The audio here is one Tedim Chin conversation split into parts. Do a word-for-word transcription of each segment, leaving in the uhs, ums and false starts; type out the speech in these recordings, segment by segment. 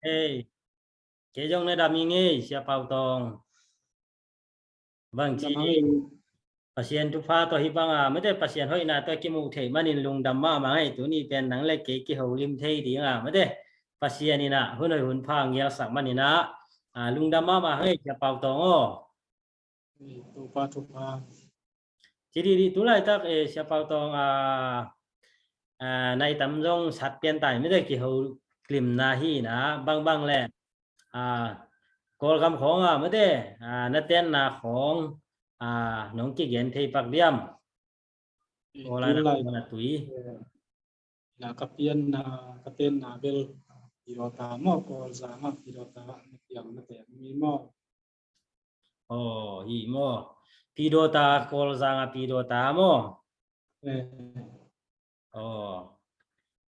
Ei, kei zong na dam ing ei, Sia Pau Tawng. Bang ci, Pasian thupha tawh hih banga, mate, Pasian hoihna tawh kimuh theih manin lungdam mahmah hang ei. Tuni pen nang le kei kiholim thei dinga, mate, Pasian in ah hun hoih hun pha ngialsak manin ah, lungdam mahmah hang ei, Sia Pau Tawng aw. Topa thupha. Ci didi, tu laitak, eh, Sia Pau Tawng, ah, ah, nai tam zong sat pian tai, mate, kihoklimna hi na, bangbang le, ah, Kawlgam khawng ah, mate, ah, na tenna khawng, ah, nong kigen thei pak diam? Kawla na mana tui. Na ka pianna, ka tenna bel Pidawta maw, Kawlzanga Pidawta na piang na teng mi maw? Aw, hi maw. Pidawta, Kawlzanga Pidawta maw? Aw,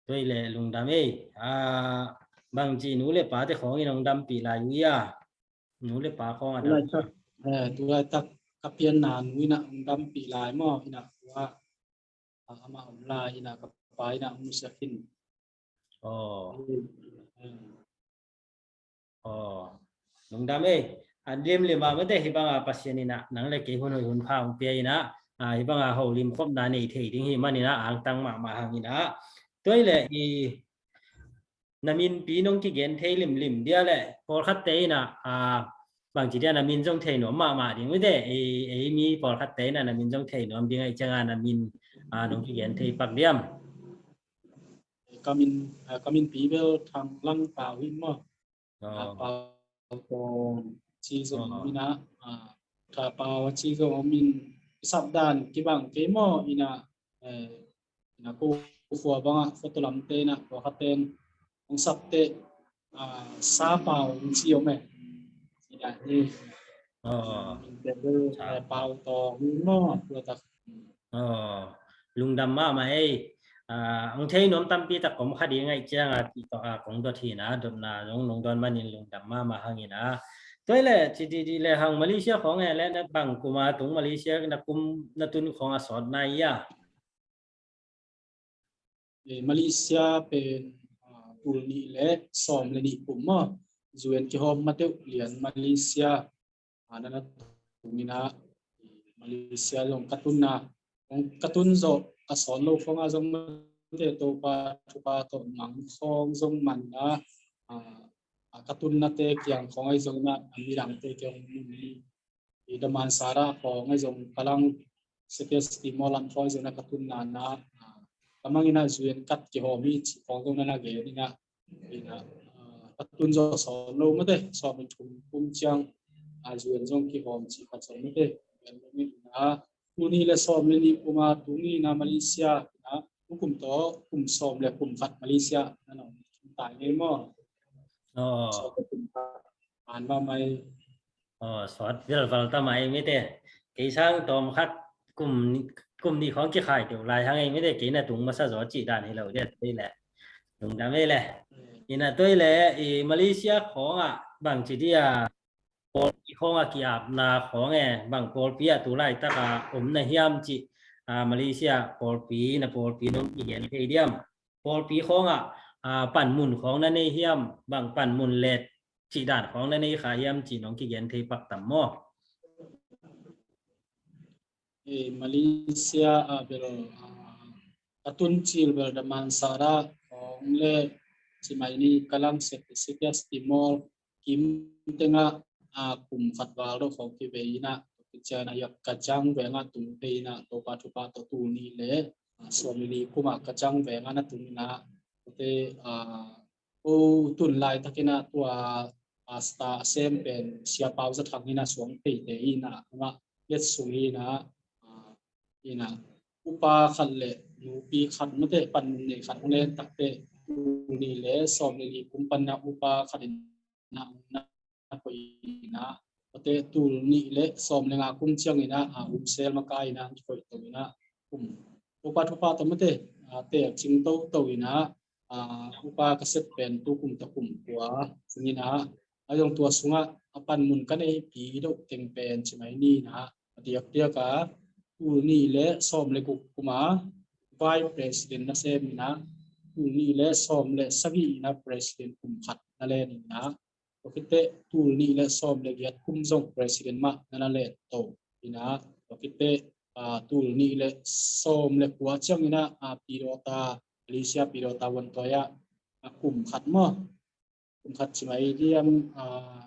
tua le lungdam ei. Ah, bang ci, nu le pa te khawng in hong dampih lai uh ia? Nu le pa khawng a dam. Tu laitak ka pianna nu in ah hong dampih lai maw? In ah tua amah om lai, in ah ka pa in ah hong nusia khin. Aw. Aw, lungdam ei. A limlim a, mate, hih banga Pasian in ah nang le kei hun hoih hun pha hong pia in ah, hih banga holim khopna nei thei ding hi manin ah angtang mahmah hang in ah. Tua le i na minpi nong kigen thei limlim dia le, pawlkhatte in ah, bang ci dia, na min zong thei nuam mahmah ding, mate, ei mi pawlkhatte in ah na min zong thei nuam ding ahih cianga na min nong kigen thei pak diam? Ka min, ka minpi bel Thang Lang Pau hi maw. Pau Tawng ci zong om in ah, Tha Pau ci zong om in, i sap dan kibang kei maw, in ah, in ah ko khua bangah photo lamte in ah pawlkhatte in hong sapte, Sa Pau hong ci om e. Ci dan hi. Pau Tawng maw, tua tak. Aw, lungdam mahmah ei. Hong thei nuam tampi tak om kha ding ahih cianga, ti tawh a kong dot hi na, dotna zong nong dawn manin lungdam mahmah hang in ah. Tua le ci didi le hang, Malaysia khawng e le na bang kuma tung, Malaysia na kum na tun khawng a sawt nai ia? Malaysia pen tul nih le sawm le nih kum maw, U N kihawm mateuh lian Malaysia na na tung in ah, Malaysia zong ka tunna, ka tun zawh a sawt lo khawng ah zong, mate, Topa thupha tawh mang khawng zong man in ah, ka tunnate kiang khawng ah zong in ah midangte kiang hong mun hi. I Damansara khawng ah zong, Kalang, Sekes Timor lam khawng ah zong in ah ka tunna in ah, ka mang in ah U N kat kihawm hi ci khawng zong na na gen in ah, in ah, ka tun zawh sawt lo, mate, sawm le thum kum ciang U N zong kihawm ci khat zong, mate. Tuni le sawm le nih kum a tung in ah Malaysia in ah, tu kum tawh kum sawm le kum khat Malaysia na nong tai ngei maw? Sawm le kum khat. An mahmah ei. Aw, sawt velval ta mah ei, mate. Kei sang tawm khat kum, kum nih khawng kikhai teuh lai hang ei, mate, kei na tung masa zaw cih dan hi lo dia, tua le. Lungdam ei le. In ah tua le i Malaysia khawng ah bang ci dia, pawlpi khawng a ki-apna khawng e, bang pawlpi ah tu laitak a om na hiam cih, Malaysia pawlpi, na pawlpi nong kigen thei diam? Pawlpi khawng ah panmun khawng na nei hiam, bang panmun let cih dan khawng na nei kha hiam cih nong kigen thei pak tam maw? Malaysia ah bel, a tun cil bel Damansara khawng le, ci mai ni, Kalang, Sekes Timor kim tengah kum khat val deuh khawng kivei in ah, tua ciang ah Kajang veng ah tung thei in ah, Topa thupha tawh tul nih le sawm le nih kum ah Kajang veng ah na tung in ah, tua te, ko tun laitak in ah tua pastor a sem pen Sia Pau Za Thang in ah suang teitei in ah, amah let sung in ah, in ah upa khat le nupi khat, mate, panmun nei khat hong len tak teh, tul nih le sawm le nih kum pan in ah upa khat in ah na koih in ah, tua te tul nih le sawm le nga kum ciang in ah, um sel makai in ah, koih to in ah, kum, Topa thupha tawh, mate, te a cing toto in ah, upa ka sep pen tu kum tawh kum kua sung in ah, a zong tua sungah a panmun ka nei pi deuh teng pen ci mai ni in ah, a diakdiak a tul nih le sawm le guk kum a vice president na sem in ah, tul nih le sawm le sagih in ah president kum khat na len in ah, tua khit teh tul nih le sawm le giat kum zong president mah na na len to in ah, tua khit teh, ah, tul nih le sawm le kua ciang in ah, ah, Pi Dawta, Alicia Pi Dawta Vuantoi ah, ah, kum khat maw, kum khat ci mai diam, ah,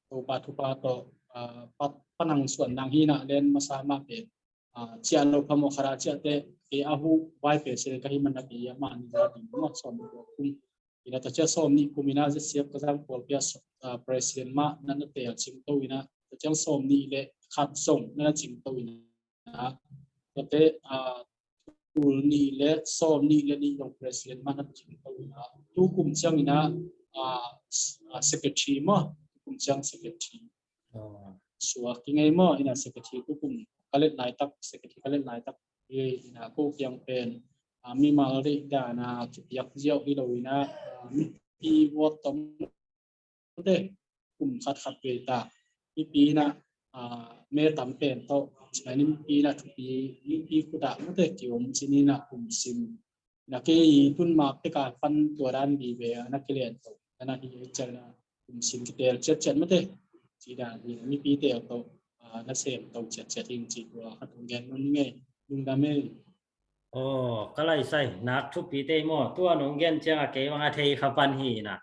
Topa thupha tawh, ah, pa, panang suan nang hi in ah len masa mah pen, ah, ciah lo phamawh khat ah ciah teh, kei a huh vai president ka hih man a kei a mah ni za ding maw, sawm le kua kum. In ah tua ciang sawm nih kum in ah Z C F Kazakh pawlpi ah, ah, president mah na na teel cing to in ah, tua ciang sawm nih le khat zong na na cing to in ah, tua teh, ah, tul nih le sawm nih le nih zong president mah na na cing to in ah, tu kum ciang in ah, ah, s-, ah, secretary maw, tu kum ciang secretary. Oh. Suak ki ngei maw, in ah secretary tu kum ka let laitak, secretary ka let laitak, eh, in ah ko kiang pen, ah, mimal deih dan a kipiak ziau hi lo in ah, ah, mipi vote tawh maw te, kum khat khat vei ta, mipi in ah, ah, me tam pen tawh, cih ni mipi in ah thupi, mipi khut ah maw te, ki-om cih ni in ah kum sim. Na kei i tun mak tek a pan tua dan vive a na kilen to, na na hi ciang in ah kum sim kiteel ciatciat maw te, cih dan hi, mipi teel to, ah, na sem to ciatciat hi ing cih tua khat hong gen nuam ing ei. Lungdam ei. Oh, ka lai sai, nak thupi te maw, tua nong gen ciang a kei bang a thei kha pan hi in ah.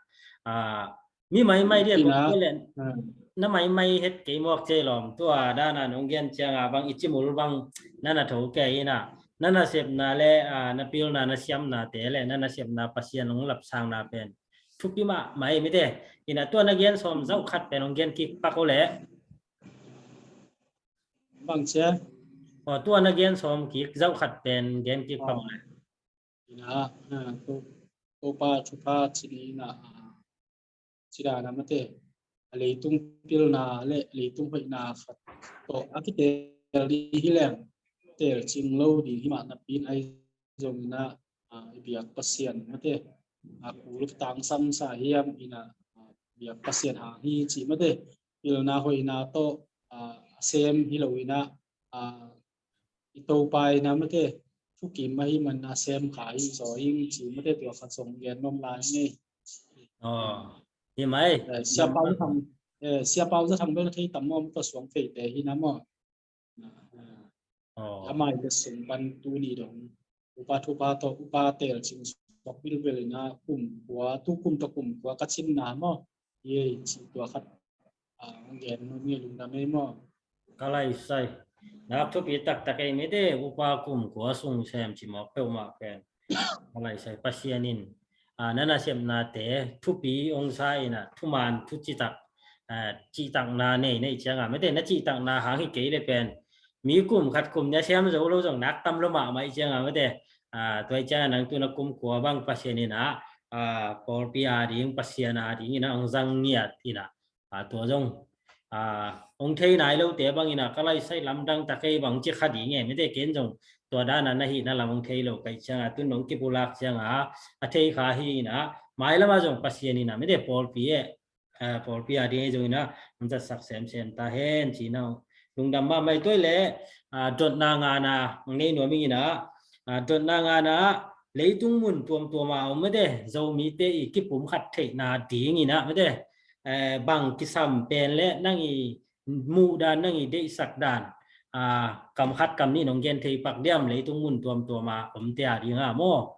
Ah, mi maimai dia, ina, kong len, ah, na maimai het kei mawk cei lawm, tua dan a nong gen ciang a bang i cimul bang na na tho kei in ah, na nasepna le, ah, na pilna, na siamna te le na nasepna Pasian hong lapsangna pen thupi mahmah ei maw te. In ah tua na gen sawm zauh khat pen hong gen kik pak o le. Bang cia? Oh, tua na gen sawm kik zauh khat pen gen kik pak o le. In ah, ah, to, Topa thupha ci ni in ah, ah, ci dan a maw te, a leitung pilna le leitung hoihna khat tawh a kiteel ding hi leng, teel cing lo ding hi mah napi in ahi zong in ah, ah, i biak Pasian maw te, ah, kul kitangsam sa hiam in ah, ah, biak Pasian hang hi cih maw te, pilna hoihna tawh, ah, sem hi lo in ah, ah, i Topa in ah maw te, thukim ahih man a sem kha hi zaw ing cih maw te, tua khat zong gen nuam lai ing ei. Oh, hi mai. Eh, Sia Pau Za Thang, eh, Sia Pau Za Thang bel na thei tam maw, maw tua Suang Feite hi na maw. Oh. Amah i le sung pan tuni dong upa thupha tawh upa teel cing suak bilbel in ah kum kua, tu kum tawh kum kua ka cinna maw, hi ei cih tua khat, ah, hong gen nuam ing ei. Lungdam ei maw. Ka lai sai. Nak thupi taktak ei maw te, upa kum kua sung sem ci mawk peuhmah pen. Ka lai sai, Pasian in, ah, na nasepnate thupi hong sa in ah, thuman, thucitak, ah, cihtakna nei na hih ciang a maw te, na cihtakna hang hi kei le pen mi kum khat kum nih a siam zo lo zong nak tam lua mahmah hih ciang a maw te. Ah, tua hih ciang a nang tu na kum kua bang Pasian in ah, ah, pawlpi a ding, Pasian a ding in ah hong zang ngiat in ah, ah, tua zong, ah, hong thei nai lote bang in ah, ka lai sai, lamdang ta kei bang ci kha ding e maw te, ken zong tua dan a na hihna lam hong thei lo ka hih ciang a, tun hong kipulak ciang a, a thei kha hi in ah, mailam ah zong Pasian in ah maw te, pawlpi e, ah, pawlpi a ding ahi zong in ah hong zatsak semsem ta hen ci-in ah, lungdam mahmah ei. Tua hi leh, ah, dotna ngana hong nei nuam ing in ah, ah, dotna ngana leitung mun tuamtuam a om maw te, Zomite i kipumkhat theihna ding in ah maw te, eh, bang kisam pen le nang i muh dan, nang i deihsak dan, ah, kam khat kam nih nong gen thei pak diam, leitung mun tuamtuam a omte a ding a maw?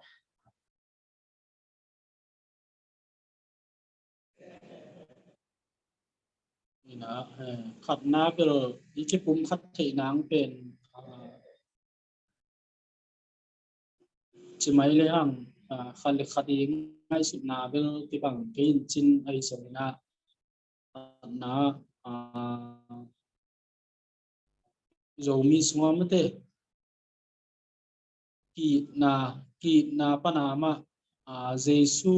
In ah, eh, khatna bel i kipumkhat theih nang pen, ah, ci mai le hang, ah, khat le khat i ngaihsutna bel kibang kei in cin ahi zongin ah, khatna, ah, Zomi sungah maw te, ki-itna, ki-itna pan a mah, ah, Jesu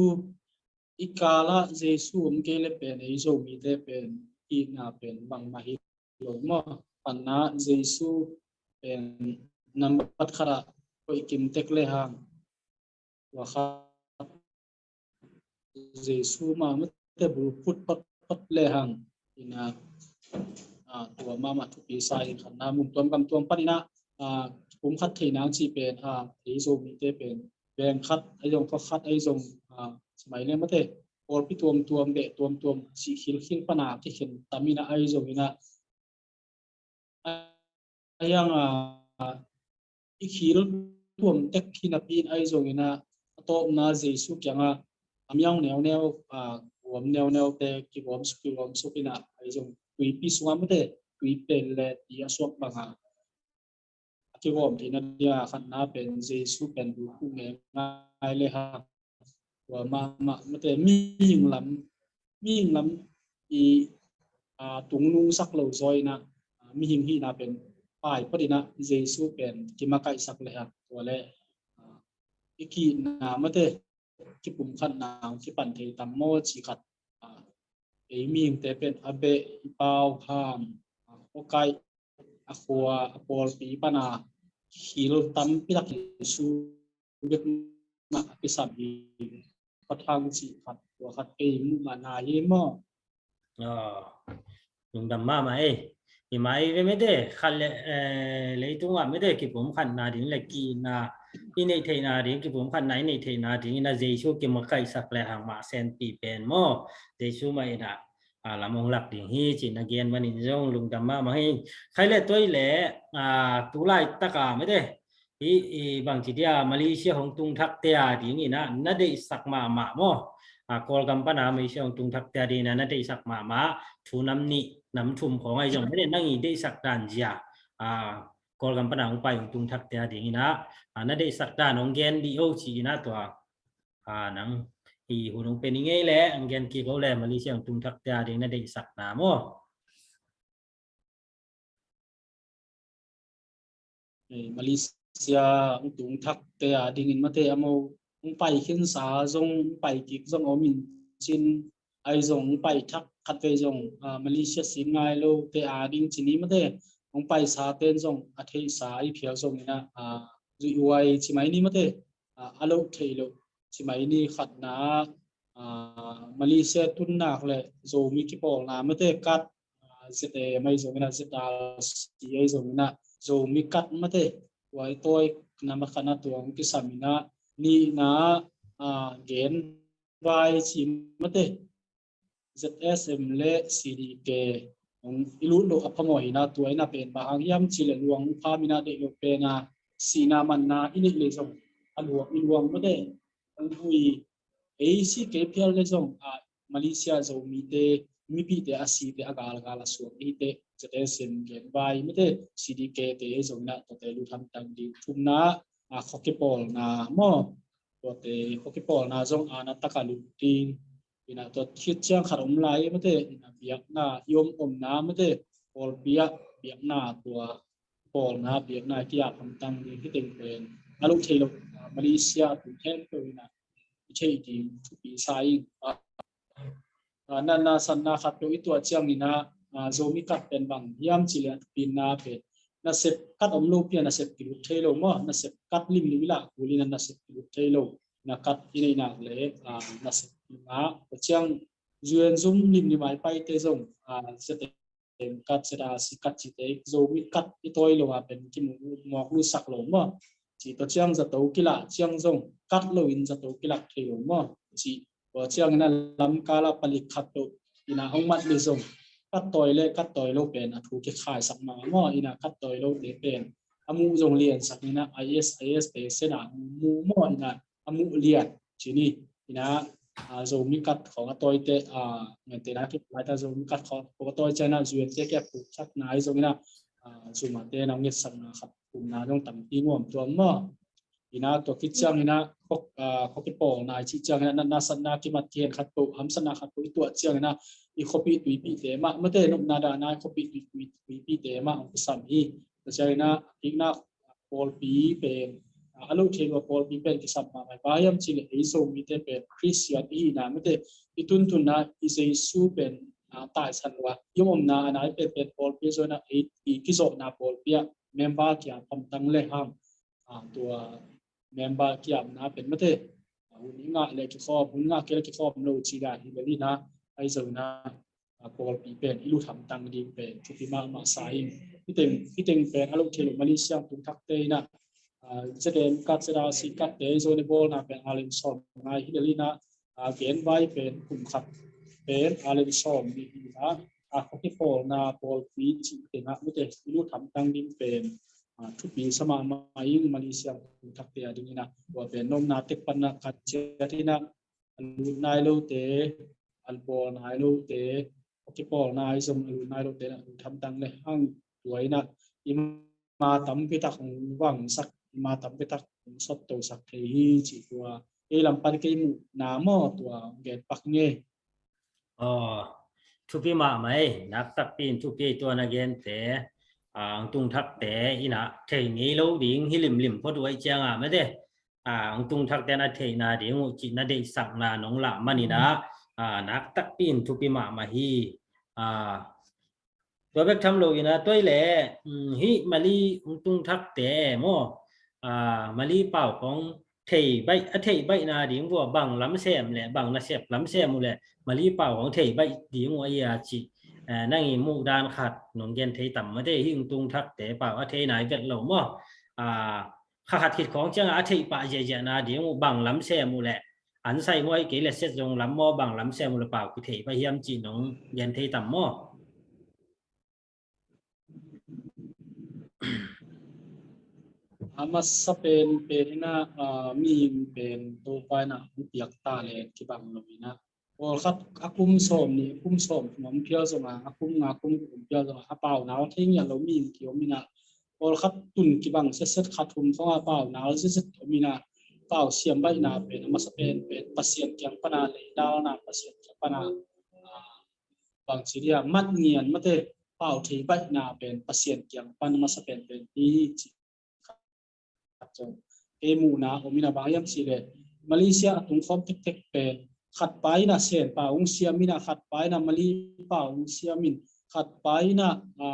i kal ah Jesu om kei le pen ei Zomite pen ki-itna pen bangmah hi lo maw. Khatna Jesu pen nambat khat ah koih kim tek le hang, tua khat Jesu mah maw te, bul phut phot phot le hang in ah, ah, tua mahmah thupi sa in, khatna mun tuam gam tuam pan in ah, ah, pumkhat theih nang cih pen, ah, ei Zomite pen veng khat ahi zong, khuakhat ahi zong, a, ci mai le mate, pawlpi tuamtuam, beh tuamtuam, cih khilkhil pana kikhen tam ina ahi zong ina, a hiang a, i khil tuam tek hi napi in ahi zong ina, a tawpna Jesu kiangah a miang neuneu, a, kuam neuneute kigawm suk, kigawm suk ina ahi zong tuipi sungah mate, tui pen le ti a suak banga a kigawm theihna dia khatna pen Jesu pen duhkhuh ngai le hang tua mahmah mate, mihing lam, mihing lam i, a, tungnungsak lo zaw ina, a, mihing hihna pen pai phot ina Jesu pen kimakaihsak le hang tua le, a, i kihna mate, kipumkhatna kipan thei tam maw ci khat, a, ei mihingte pen a beh, i pau, ham, a, khuakaih, a khua, a pawlpi pana khil tampi tak Jesu bek mah a kisam hi. Khuathang cih khat, tua khat kei muh mahna hi maw? Aw, lungdam mahmah ei. Hi mai ve mate, khat le, eh, leitung ah mate kipumkhatna ding le kihna i neih theihna ding, kipumkhatna i neih theihna ding ina Jesu kimakaihsak le hang mah senpi pen maw? Jesu mah ina, a, lam hong lak ding hi cih na gen manin zong lungdam mahmah hi. Khai le tuai le, a, tu laitak a mate, hi, i bangci dia Malaysia hong tung thakte a ding ina na deihsak mahmah maw? A, Kawlgam pana Malaysia hong tung thakte a ding ina na deihsak mahmah thu nam nih nam thum khawng ahi zong mate, nang i deihsak dan zia, a, Kawlgam pana hong pai hong tung thakte a ding ina, a, na deihsak dan hong gen dih o ci ina tua, a, nang hi hun hong pe ni ngei le hong gen kik o le Malaysia hong tung thakte a ding na deihsakna maw? Eh, Malaysia hong tung thakte a dingin mate, a mo hong pai khinsa zong, hong pai kik zong om in cin, ahi zong hong pai thak khatvei zong, a, Malaysia sim ngai lote a ding ci ni mate, hong paisa ten zong a theihsa i phial zong ina, a, zuih huai ci mai ni mate, a, a loh theih loh ci mai ni. Khatna, a, Malaysia tun nak le Zomi kipawlna mate, kat, a, Z A M ahi zong ina, Z R C ahi zong ina, Zomi kat mate, tua i tawi na ma khatna tua hong kisam ina, nihna, a, Gen Vai ci mate, Z S M le C D K hong i lut loh a phamawh hi ina, tua ina pen bang hang hiam cih le luang pham ina deih loh pen a, sihna manna i neih le zong a luang i luang mate, hong vui ei si kei phial le zong, a, Malaysia Zomite, mipite a site a galgal a suak i hite, Z S M Gen Vai mate, C D K te zong ina tuate lut hamtang ding. Thumna, a, khua kipawlna maw? Tuate khua kipawlna zong a na tak a lut ding. Ina tua khit ciang khat om lai mate, ina biakna, i om omna mate, pawlpi ah biakna tua pawlna biakna kiap hamtang ding hi teng pen a loh thei loh, a, Malaysia a tung khempeuh ina i theih ding thupi sa ing. A, a, na, na sanna khat peuh i tuah ciang ina, a, Zomi kat pen bang hiam cih le a thupina pen nasep kat om lo pi a nasep kilut thei lo maw? Nasep kat limlim i lah kul ina nasep kilut thei lo. Na kat i neih nak le, a, nasep i ngah. Tua ciang U N zum limlim a i paite zong, a, Z M kat, Z R C kat cite, Zomi kat i tawi lo a pen kimu muak lusak lo maw? Ci tua ciang zato kilah ciang zong kat loin zato kilah thei lo maw? Ci tua ciang ina lamkal a palik khat peuh ina hong mat le zong kat tawi le kat tawi lo pen a thu kikhaisak mah maw? Ina kat tawi lote pen a muh zong liansak ina I S, I S te sena mu maw? Ina a muh lian ci ni. Ina, a, Zomi kat khawng a tawite, a, ngente na kip lai ta Zomi kat khawng a tawi ciang ina U N te kia puk thak nai zong ina, a, Zomite na nget sakna khat kumna zong tampi nuam tuam maw? Ina tua khit ciang ina khua, a, khua kipawlna i cih ciang ina natna satna kimat kihen khat peuh, hamsatna khat peuh i tuah ciang ina i khuapih tuipihte mah, mate nopna dahna i khuapih tui, tui, tuipihte mah hong kisam hi. Tua ciang ina a kikna pawlpi pen, a, a loh thei lo a pawlpi pen kisam mahmah. Bang hiam cih le ei Zomite pen Khristian i hihna mate, i tuntunna i Jesu pen, a, taisan lo a i om omna a nai pen pen pawlpi zong ina ei i kizawhna pawlpi ah member kiam hamtang le hang, a, tua member kiamna pen mate, a, hun i ngah le kikhawm, hun ngah kei le kikhawm lo ci dan hi le ina ahi zong ina, a, pawlpi pen i lut hamtang ding pen thupi mahmah sa ing. Hi teng, hi teng pen a loh thei lo Malaysia tung thakte ina, ZM card, ZRC card te zong i bawlna pen alen sawm ngai hi lel in ah, gen vai pen kum khat pen alen sawm nih hi in ah, a khawkipawlna pawlpi cih tengah mite i lut hamtang ding pen thupi sa mahmah ing. Malaysia tungthakte a dingin ah tua pen nopna tek pan ah khat ciat in ah a lut nai lote, a bawl nai lote, a kipawl nai zong a lut nai lote na lut hamtang le hang tua in ah i ma tampi tak hong vangsak, i ma tampi tak hong sottosak thei hi ci tua. Ei lam pan kei muhna maw tua gen pak nge. Aw, thupi mahmah ei, nak takpi in thupi ei tua na gente, a, ang tungthakte in ah thei ngei lo ding hi limlim phot uh aih ciangah mate. A, ang tungthakte na theihna ding uh cih na deihsakna nong lah man in ah, a, nak takpi in thupi mahmah hi. A, tua bek tham lo in ah tua i le, um, hih Mali ang tungthakte maw, a, Mali pau khong thei baih, a thei baihna ding vua bang lam sem le bang nasep lam sem uh le Mali pau khong thei baih ding uh a ia cih, eh, nang i muh dan khat nong gen thei tam mate, hih ang tungthakte pau a thei nai vet lo maw. A, kha khat khit khong ciangah a theih pah ziahziahna ding uh bang lam sem uh le an sai muai kei le set zong lam maw bang lam sem uh le pau kithei pah hiam cih nong gen thei tam maw? A masa pen pen in ah, a, mihing pen Topa in ah hong piak ta le kibang lo in ah, pawlkhat a kum sawm nih, a kum sawm thum om phial zong a, a kum nga, a kum guk om phial zong a, a pau nal thei ngiat lo mihing ki om in ah, pawlkhat tun kibang setset kha thum khong a pau nal setset om in ah, pau siam baihna pen a masa pen pen Pasian kiang pan a leidalna, Pasian kiang pan a, a, bang ci dia, mat ngian mate, pau thei baihna pen Pasian kiang pan a masa pen pen hi ci. Kei muhna om in ah bang hiam cih le Malaysia a tungkhawm tektek pen khat pa in ah Sen pau hong siam in ah, khat pa in ah Mali pau hong siam in, khat pa in ah, a,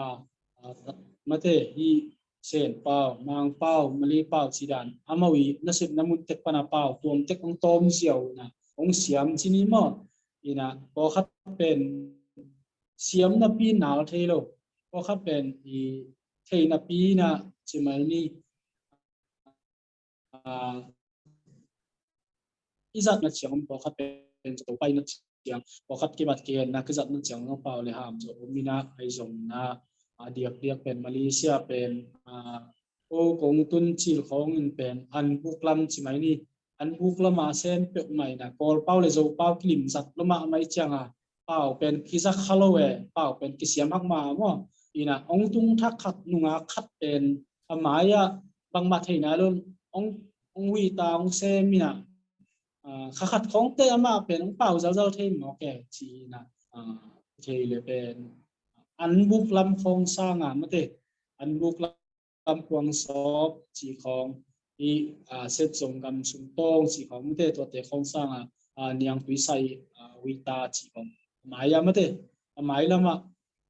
a, mate, hih Sen pau, Mang pau, Mali pau ci dan amau i nasepna mun tek pan a pau tuam tek hong tawm ziau in ah hong siam ci ni maw. In ah pawlkhat pen siam napi nal thei lo, pawlkhat pen i thei napi in ah ci mai ni. A, i zatna ciang om, pawlkhat pen zato paina ciang, pawlkhat kibat kihenna kizatna ciang zong pau le ham zo om in ah, ahi zongin ah, a diakdiak pen Malaysia pen, a, o kong tun cil khawng in pen an buk lam ci mai ni, an buk lam a sem peuhmah in ah Kawl pau le Zo pau kilim zat lo mahmah i ciang a, pau pen kizak kha lo e, pau pen kisiam hak mah maw. In ah hong tung thak khat nungak khat pen a mai ah bangmah thei nai lo, hong, hong huih ta, hong sem in ah, a, kha khat khawngte amah pen hong pau zalzal thei mawk e ci in ah, a, thei le pen an buk lam khawng sang a mate, an buk lam lam kuang sawp ci khawng, i, a, set zong gam sung tawng ci khawng mate, tuate khawng sang a, a, niangtui sai, a, huih ta ci khawng. A mai ah mate, a mai lam ah,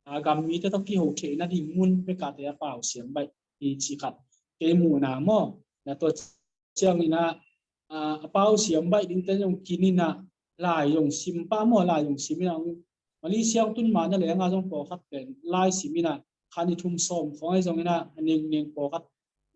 a, gam mite tawh kiho theihna ding mun pek ah te a pau siam baih hi ci khat kei muhna maw. Na tua ciang in ah, a, a pau siam baih dingte zong kin in ah lai zong sim pah maw, lai zong sim in ah, Malaysia tun ma na leng a zong pawlkhat pen lai sim in ah kha nih thum sawm khawng ahi zongin ah, a ningning pawlkhat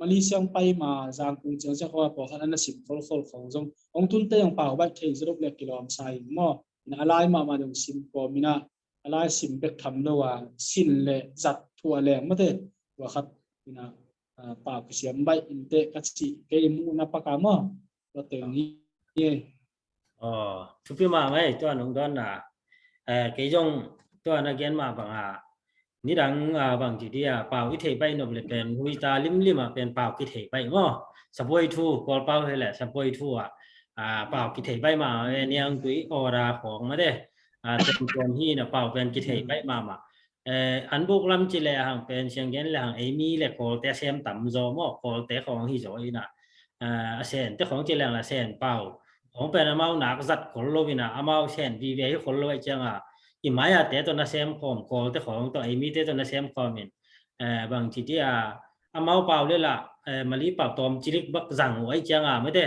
Malaysia pai ma Zangkung ciang ciang khawng a pawlkhat a na sim kholkhol khawng zong hong tunte zong pau baih thei zaw dok le kilawm sa ing maw. In ah a lai mahmah zong sim kawm in ah, a lai sim bek tham lo a sin le zat thuah leng mate, tua khat in ah, a, pau kisiam baih inte ka cih kei muhna pak a maw. Tua teng hi. Aw, thupi mahmah ei, tua nong dawnna. Eh, kei zong tua na gen mah bang a, nidang, a, bang ci dia, pau i thei baih nop le pen huih ta limlim ah pen pau kithei baih maw. Sabuai thu, Kawl pau hi le sabuai thu ah, a, pau kithei baih mah e, niangtui order khawng mate, a, tuamtuam hi in ah pau pen kithei baih mahmah. Eh, an buk lam ci le hang pen siang gen le hang ei mi le Kawlte a sem tam zaw maw, Kawlte khawng hi zaw in ah, eh, a Sente khawng ci leng le Sen pau khawng pen amau nak zat khol lo in ah, amau Sen vive hi khol lo aih ciang a, i mai a te tawh na sem khawm, Kawlte khawng tawh, ei mite tawh na sem khawm in, eh, bang ci ti a, amau pau le lah, eh, Mali pau tawm cilik bak zang uh aih ciang a mate,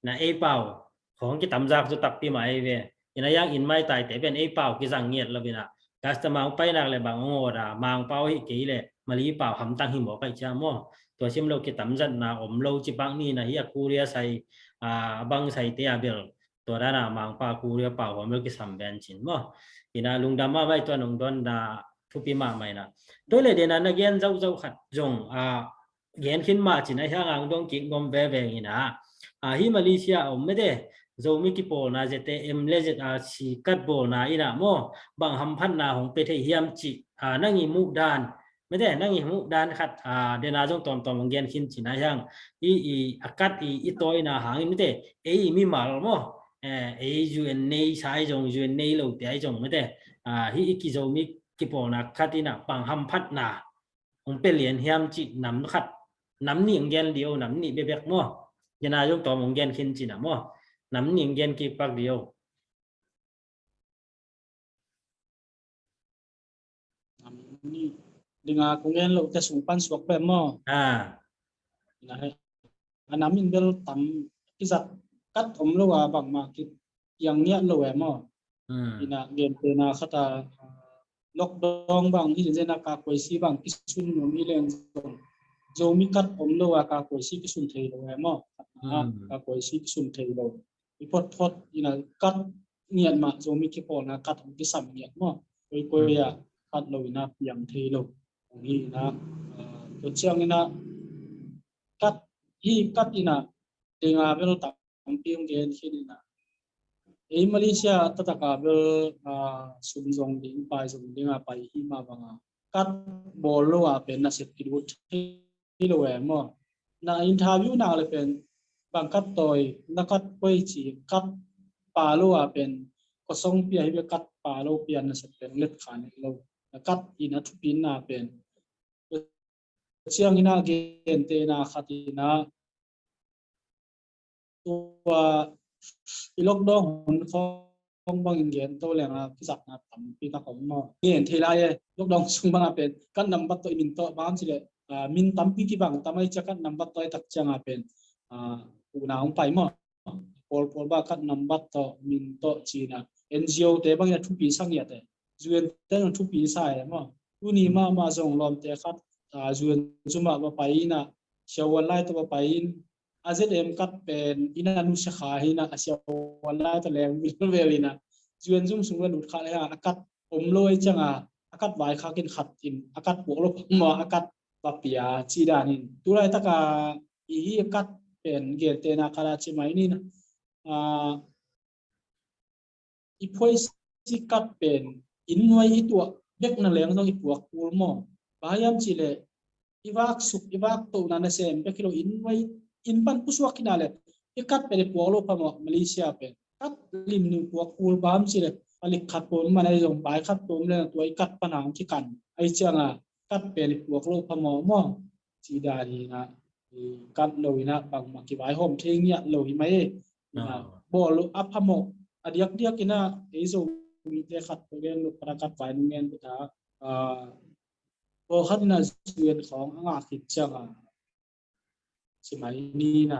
na ei pau khawng kitamzak zaw takpi mah ei ve. In ah yang in mai taite pen ei pau kizang ngiat lo in ah, customer hong pai nak le bang hong order, Mang pau hi kei le Mali pau hamtang hi mawk aih ciang maw. Tua sim lo kitamzatna om lo ci bang ni na hi a, Korea sai, a, bang saite a bel tua dana Mangpa Korea pau hong bel kisam ven cin maw. Ina lungdam mahmah i tua nong donna thupi mahmah ina. Tua le dena na gen zauhzauh khat zong, a, gen khin mah cin a hiang ang dong kik nuam veve ina. A, hi Malaysia a om mete Zomi kipawlna Z A M le Z R C kat bawlna ina maw, bang hamphatna hong pe thei hiam ci, a, nang i muh dan, mete nang i muh dan khat, a, dena zong tawmtawm hong gen khin cin a hiang. I, i, a kat i, i tawina hangin mete, ei i mimal maw, eh, ei U N nei sai zong, U N nei lo te ai zong mete, a, hi i kiZomi kipawlna khat ina bang hamphatna hong pe lian hiam ci nam khat, nam nih hong gen dio, nam nih bebek maw. Gena zong tawm hong gen khin cina maw. Nam nih hong gen kik pak dio. Nam nih dinga kong gen lo te sung pan suak pe maw. A. Na he. A nam in bel tam kizat kat om lo a bangmah ki piang ngiat lo e maw. Hmm. Ina gentena khata, ah, lockdown bang hi zena ka koisi bang kisun nuam hi leng zong Zomi kat om lo a ka koisi kisun thei lo e maw. Hmm. Ka koisi kisun thei lo. I phot phot ina kat ngiat mah Zomi kipawlna kat hong kisam ngiat maw. Koi koi a kat lo ina piang thei lo. Hong hi ina, ah, tua ciang ina kat hi kat ina dinga bel tam tampi hong gen khin ina. Ei Malaysia taktak a bel, ah, sum zong ding, pai zong ding a pai hi mah banga kat bawl lo a pen na sep kilut thei lo e maw. Na interview na le pen bang kat tawi, na kat koi ci, kat pa lo a pen kosong pia hi bel kat pa lo pia na sep pen let kha nek lo. Na kat ina thupina pen ciang ina gentena khat ina tua i lockdown hun khong bangin gen to lenga kizatna tampi tak om maw. Gen thei lai e, lockdown sung banga pen kat nambat tawh i min tawh bang ci le, ah, min tampi kibang tamai cia kat nambat tawh i tak cianga pen, ah, una hong pai maw. Pawl pawl ba kat nambat tawh min tawh cina N G O te bangin a thupi sa ngiat e. U N te zong thupi sa e maw. Tuni mahmah zong lawmte khat, ah, U N zum ah va pai ina siavuan lai tawh va pai in a Z M kat pen ina nusia kha hi ina a siavuan lai tawh leng vilvel ina U N zum sung va lut kha le a kat om lo ei cianga a kat vaikhak in khat in a kat puak lo phamawh a kat va pia ci danin tulai taka i hi a kat pen gentena khat a ci mai ni na. Ah, i phuaisi kat pen inn nuai i tuah bek na leng zong i puak kul maw. Bang hiam cih leh i vak suk i vak tohna nasem bek hi lo, inn nuai inn pan pusuak hi na le i kat pen i puak lo phamawh. Malaysia pen kat limlim puak kul, bang hiam cih leh a lik khat pawm man ahi zong bai khat pawm le na tua i kat pan hong kikan ahi cianga kat pen i puak lo phamawh maw. Ci dan hi na, i kat lo ina bangmah kivaihawm thei ngiat lo hi mai e. Ina bawl lo a phamawh a diakdiak ina ei Zomite khat ko gen lo para kat vai nung ngen beta, ah, pawlkhat ina U N khawng a ngah khit cianga ci mai ni na.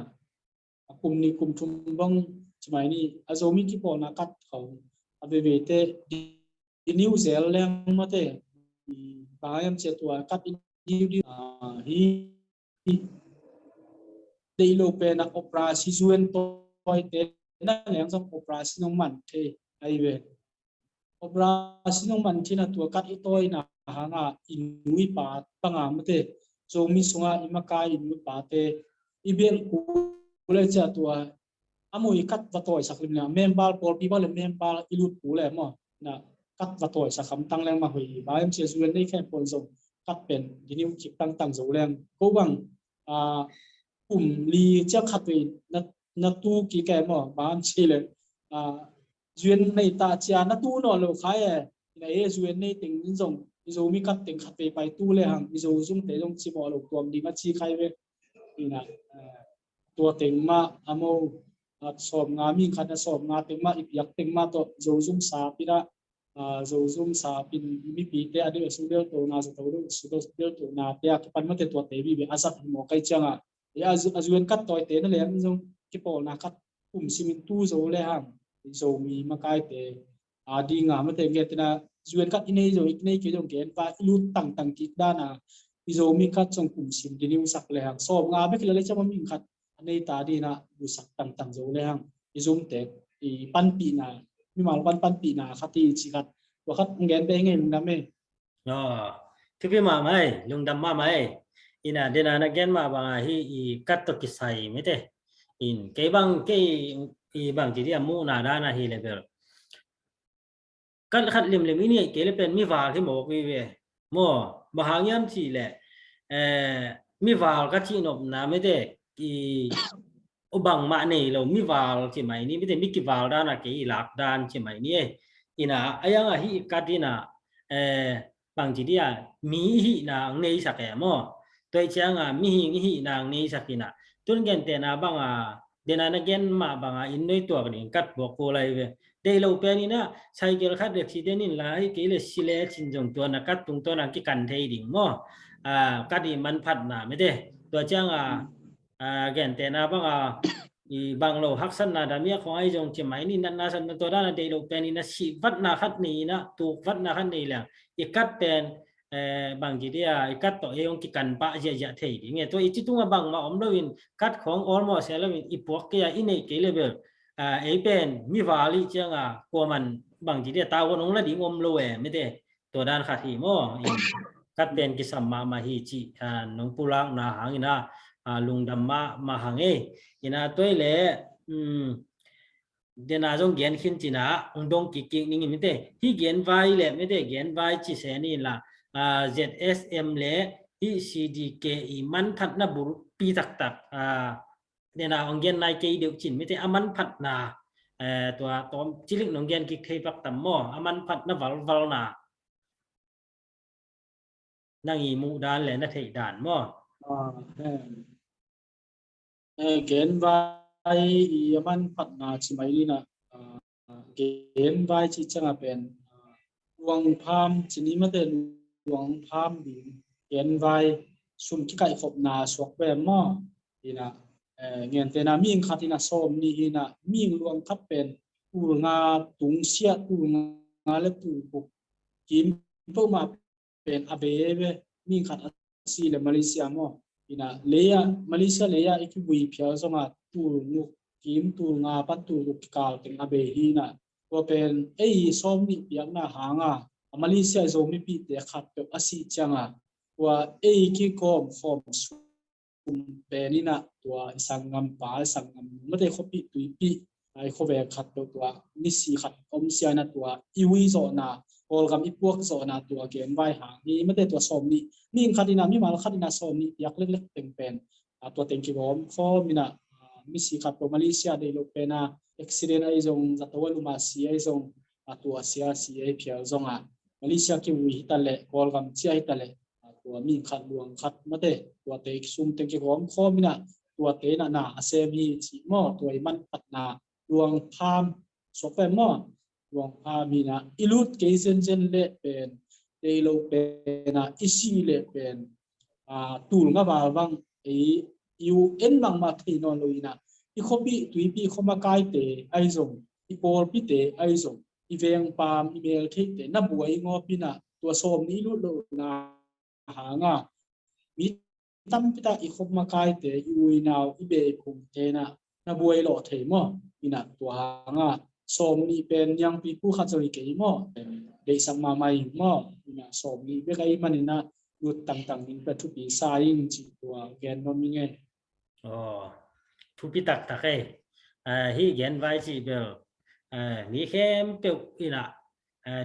A kum nih kum thum bang ci mai ni a Zomi kipawlna kat khawng a veveite i niu zel leng mate, i bang hiam cia tua kat i niu di, ah, hi deih lo pen a operasi U N tawite na leng zong operasi nong man thei ahi ve. Operasi nong man thina tua kat i tawina hanga i nu i pa panga mate Zomi sunga i makai i nu i pate i belh kul le cia tua a mui kat va tawisak lim le membal pawlpi bang le membal i lut kul le maw. Na kat va tawisak hamtang leng mah hoih hi. Bang hiam cia U N nei khe pawl zong kat pen diniu kik tangtang zo leng ko bang, ah, kum li cia khat vei na, na tu kik e maw. Bang hiam ci le, ah, U N nei ta cia na tu nawn lo khai e. Na e U N nei teng in zong i Zomi kat teng khat vei pai tu le hang i Zo zumte zong ci mawh lo tuam ding a ci khai ve. Ina, ah, tua teng mah a mo, ah, sawm nga mi khat a sawm nga teng mah i piak teng mah tawh Zo zum sap ina, ah, Zo zum sap in mipite a deuh a su deuh tona, Zo to deuh a su deuh tona te a kipan mate tuate vive a zat hi mawk ahi cianga. A, a U N kat tawite na leng zong kipawlna kat kum simin tu zo le hang Zomi makaite a dinga mate nge tena U N kat i nei zo i nei kei zong gen pa i lut tangtang kik dana i Zomi kat zong kum sim ding i sak le hang sawm nga bek la le ciang mah mihing khat a nei ta ding in a busak tangtang zo le hang i Zomi te i panpihna, mimal pan panpihna khat i ci khat, tua khat hong gen beh ngei lungdam e. Aw, thupi mahmah ei, lungdam mahmah ei. Ina dena na gen mah banga hi i kat tawh kisai mite in kei bang kei i bang ci dia muhna dana hi le bel kat khat limlim i neih kei le pen mival hi mawk vive maw? Bang hang hiam cih leh mival ka cih nopna mite i bangmah nei lo mival ci mai ni, mite mi kival dana kei i lak dan ci mai ni e. Ina a ianga hi i kat ina bang ci dia mi i hihna ang neisak e maw? Tua i cianga mihing i hihna ang neisak ina tun gentehna banga dena na gen mah banga inn noi tuak ding kat buak ko lai ve. Deih lo pen ina cycle khat accident in la hi kei le si le cin zong tua na kat tungtawn ang kikan thei ding maw? Kat i manphatna mite tua cianga gentehna banga i bang lo haksatna damiak khong ai zong ci mai ni, natna satna tua dana deih lo pen ina sih vatna khat nei ina tuk vatna khat nei leng i kat pen bang ci dia i kat tawh ei hong kikan pah ziahziah thei ding e. Tua i ci tunga bangmah om loin kat khong almost he loin i puak kei a i neih kei le bel ei pen mival i cianga kuaman bang ci dia tavuan hong la ding om lo e mite. Tua dan khat hi maw? Kat pen kisam mahmah hi cih nong pulakna hang ina lungdam mahmah hang e. Ina tua i le dena zong gen khin cina hong dong kikkik ning i mite. Hi gen vai le mite gen vai ci se ni la Z S M le hi C D K i manphatna bulpi taktak dena hong gen nai kei deuh cin mite a manphatna tua tawm cilik nong gen kik thei pak tam maw? A manphatna valvalna nang i muh dan le na theih dan maw? Gen vai i a manphatna ci mai ni na gen vai ci cianga pen luang pham ci ni mate, luang pham ding gen vai sum kikaihkhopna suak ve maw? Ina gentehna mihing khat ina sawm nih ina mihing luang khat pen tul nga tung siah tul nga le tul kuk kim peuhmah pen a bei ve. Mihing khat a si le Malaysia maw? Ina leia Malaysia leia i kivui phial zonga tul nguk kim tul nga pan tul nguk kikal teng a bei hi ina tua pen ei sawm nih piakna hanga a Malaysia i Zomipihte khat peuh a si cianga tua ei kikawm khawm sum pen ina tua i sanggam pa i sanggam nu mate khuapih tuipih i khuavek khat peuh tua misi khat om sia ina tua i ui zawhna Kawlgam i puak zawhna tua gen vai hang hi mate tua sawm nih mihing khat ina mimal khat ina sawm nih piak leklek pengpen tua teng kigawm khawm ina misi khat peuh Malaysia deih loh pena accident ahi zong zato a luma si ahi zong a tua sia si ahi phial zonga Malaysia kiui hita le Kawlgam cia hita le tua mihing khat luang khat mate tuate sum teng kigawm khawm ina tuate ina na a sem hi ci maw? Tua i manphatna luang pham suak pen maw? Luang pham ina i lut kei zenzen le pen deih lo pena i si le pen tul nga val bang ei i u en bangmah thei nawn lo ina i khuapih tuipih khuamakaite ahi zong i pawlpite ahi zong i vengpam i meltheihte na buai i ngawp ina tua sawm nih i lut lohna hanga mi tampitak i khuamakaite i uinau i beiphungte na na buai lawh thei maw? Ina tua hanga sawm nih pen niangpi pu khat zo hi kei maw? Deihsak mahmah ing maw? Ina sawm nih bek ahi manina lut tangtang ning pia thupi sa ing ci tua gen nuam ing e. Aw, thupi taktak e. Hi gen vai ci bel mi khempeuh ina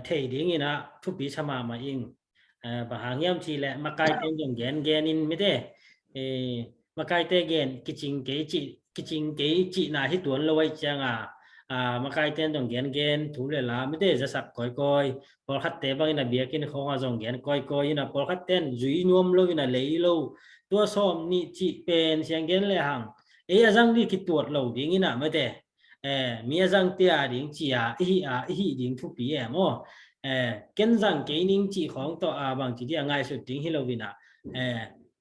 thei ding ina thupi sa mahmah ing. Bang hang hiam ci le makaite zong gen gen in mite makaite gen kicing kei ci kicing kei cihna hi tuan lo ahi cianga makaite zong gen gen thu le la mite zasak kawikawi pawlkhatte bangin a biakinn khawnga zong gen kawikawi ina pawlkhatte zui nuam lo ina lei lo tua sawm nih cih pen siang gen le hang ei a zang dih kituat lo ding ina mite mi a zang tia ding cia i hi a i hi ding thupi e maw? Ken zang kei ning cih khawng tawh a bang ci dia ngaisut ding hi lo ina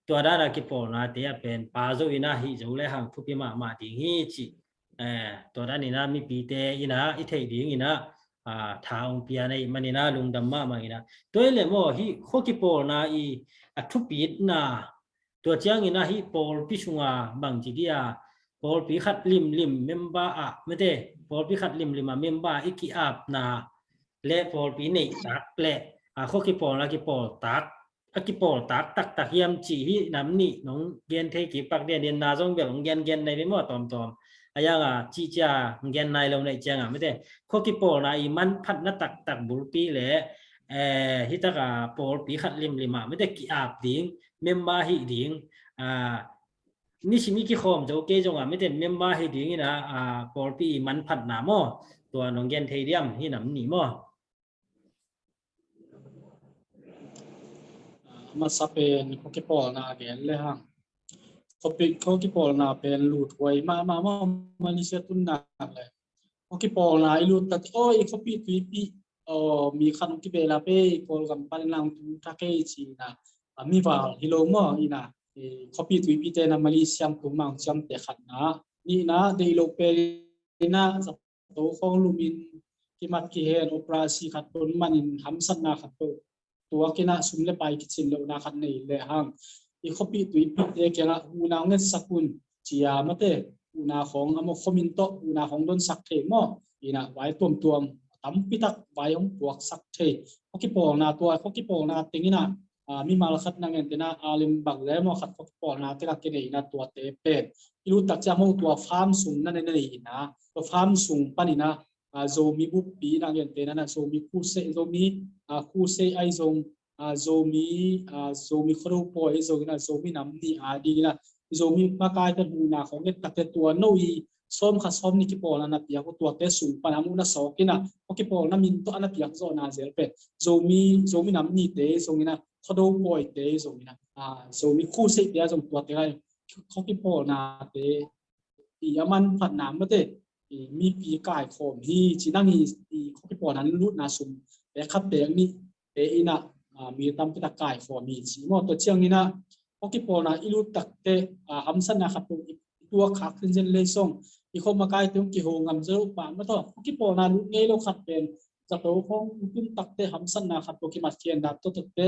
tua dana kipawlnate a pen pa zo ina hi zo le hang thupi mahmah ding hi ci. Tua dan ina mipite ina i theih ding ina a, tha hong pia na ih manin a lungdam mahmah ina. Tua hi leh maw, hih khua kipawlna i a thupitna, tua ciangin a hih pawlpi sunga bangci dia, pawlpi khat limlim member ah, mate, pawlpi khat limlim ah member i ki-apna le pawlpi neihtak le, a, khua kipawlna kipawltak, a kipawltak taktak hiam cih hih nam nih nong gen thei kik pak dia, na zong bel hong gen gen nai ve maw, tawmtawm. A yang a cih cia hong gen nai lo na ih ciangah, mate, khua kipawlna i manphatna taktak bulpi le, eh, hih tak a pawlpi khat limlim ah, mate, ki-ap ding, member hih ding, a, nisim i kikhawm zo kei zongah, mate, member hih dingin a, a, pawlpi i manphatna maw, tua nong gen thei diam, hih nam nih maw? A masa pen khua kipawlna gen le hang. Khua pi-, khua kipawlna pen luthuai mahmah maw, Malaysia tun nak le. Khua kipawlna i lut tak, aw, i khuapi tuipi, aw, mi khat hong kibeh la pe, i Kawlgam pan in lang tung thak ei ci na. A, mival hi lo maw ina. I khuapi tuipi te na Malaysia tung mang ciamte khat na. Nihna, deih lo pe ina, zato khawng lumin kimat kihen operasi khat pun manin hamsatna khat pun tuak ina, sum le pai kicin lohna khat nei le hang. I khuapi tuipi te kiangah huhna hong ngetsak un cia, mate, huhna khawng a maw, khuamin tawh huhna khawng donsak thei maw? Ina vai tuamtuam tampitak vai hong puaksak thei. Khua kipawlna tua, khua kipawlna teng ina, a, mimal khat na ngen tena, a, lim bang le maw, khat khua kipawlna teng a kinei ina tuate pen i lut tak cia maw, tua farm sung na nei nei ina, tua farm sung pan ina, a, Zomi buppi na ngen tena na, Zomi khusei, Zomi, a, khusei ai zong, a, Zomi, a, Zomi khuado pawi ai zong ina, Zomi nam nih a ding ina, Zomi makai te huhna khawng nget takte tua no i sawm khat sawm nih kipawlna na piak uh tuate sung pan a muhna sawk ina, khua kipawlna min tawh a na piak zawhna zel pen Zomi, Zomi nam nihte zong ina, khuado pawite zong ina, a, Zomi khuseite a zong tuate lai khua kipawlnate i a manphatna, mate, i mipi kaikhawm hi ci, nang i, i khua kipawlna lutna sum pek khat pek nih te ina, a, mi tampi tak kaikhawm hi ci maw. Tua ciang ina khua kipawlna i lut takte, a, hamsatna khat pun i tuak khak zenzen le zong i khua makaite hong kiho ngam zo lo pah maw, tua khua kipawlna lut ngei lo khat pen zato khawng tun takte hamsatna khat pun kimat kian dap tawh takte,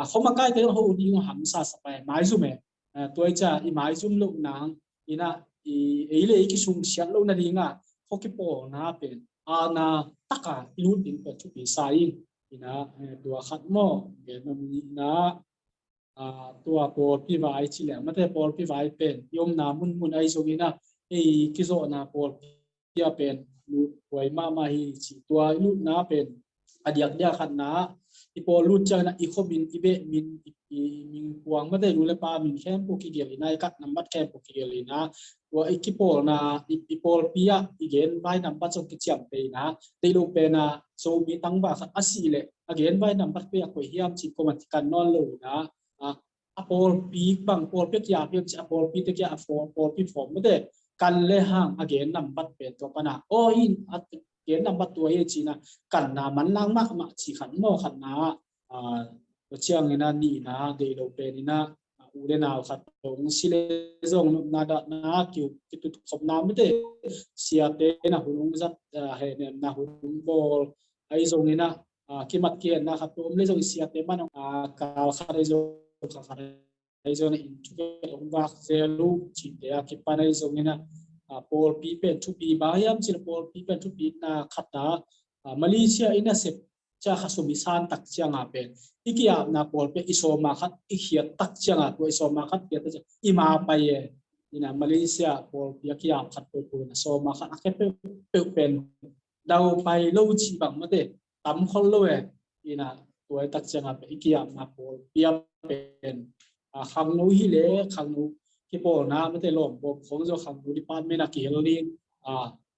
a, khua makaite hong ho ding hamsa sa pai maizum e. A, tua i cia i maizum loh nang ina, i ei le ei kisungsiat loh nadinga khua kipawlna pen a na taka i lut ding pen thupi sa ing ina, eh, tua khat maw, gen om nihna, a, tua pawlpi vai ci le, mate, pawlpi vai pen i omna munmun ai zong ina, ei kizawhna pawlpi a pen luthuai mahmah hi ci, tua i lutna pen a diakdiak khatna, i pawl lut ciangin a i khuamin, i behmin, i, i mingkuang, mate, nu le pa min khempeuh kigelh ina, i card nambat khempeuh kigelh ina, tua i kipawlna, i, i pawlpi ah i genvai nambat zong kiciamteh ina, deih lo pen a Zomi tangval khat a sih leh a genvai nambat pen a koi hiam ci comment kikan nawn lo ina, a, a pawlpi bang, pawlpi a kiap hiam ci, a pawlpite kiang a form, pawlpi form, mate, kan le hang a gen nambat pen tua pan a, aw, in a gen nambat tua hi ci ina, kanna manlang mahmah ci khat maw, khatna, a, tua ciang ina nihna, deih lo pen ina, a, u le nau khat hong si le zong nopna dahna kiu, kitutup khopna, mate, siate na hun hong zat, a, hehnemna hun hong bawl ai zong ina, a, kimat kihenna khat pun om le zong i siate man, a, kal khat ai zong, kal khat ai zong in thupek hong vak zel uh cite a kipan ai zong ina, a, pawlpi pen thupi bang hiam ci le, pawlpi pen thupina khat a, a, Malaysia ina sep cia kha sum i san tak cianga pen i kiapna pawlpi i sawma khat i khiat tak cianga, tua i sawma khat khiat tak cianga i ma pai e. Ina Malaysia pawlpi a kiap khat peuhpeuh ina sawma khat a khia peuhpeuh pen dau pai lo ci bang, mate, tam khol lo e. Ina tua i tak cianga pen i kiapna pawlpi a pen, a, khangno hi le khangno kipawlna, mate, lawm bawm khawng zong khangno department a kihel ding, a,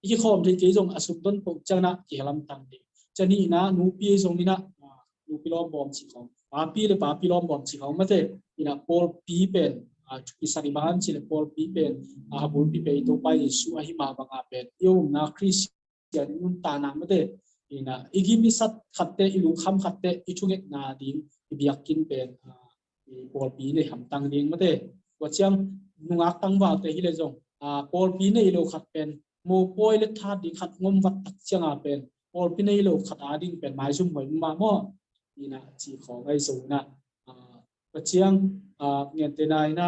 i kikhawm thei kei zong a sum don poh ciangin a kihel hamtang ding. Cia nihna nupi zong ina, a, nupi lawm bawm ci khawng, papi le papi lawm bawm ci khawng, mate, ina pawlpi pen, a, thupi sak i ban ci le pawlpi pen, a, bulpi pen i Topa Jesu ahi mah banga pen i omna Khris- Pasian i nuntakna, mate, ina i gim i sat khatte, i lungkham khatte, i thungetna ding i biakinn pen, a, i pawlpi nei hamtang ding, mate. Tua ciang nungak tangvalte hi le zong, a, pawlpi nei lo khat pen mopawi le that ding khat ngom vat tak cianga pen, pawlpi nei lo khat a ding pen maizum hoih mah maw? Ina ci khawng ahi zong ina, a, tua ciang, a, gentehna ina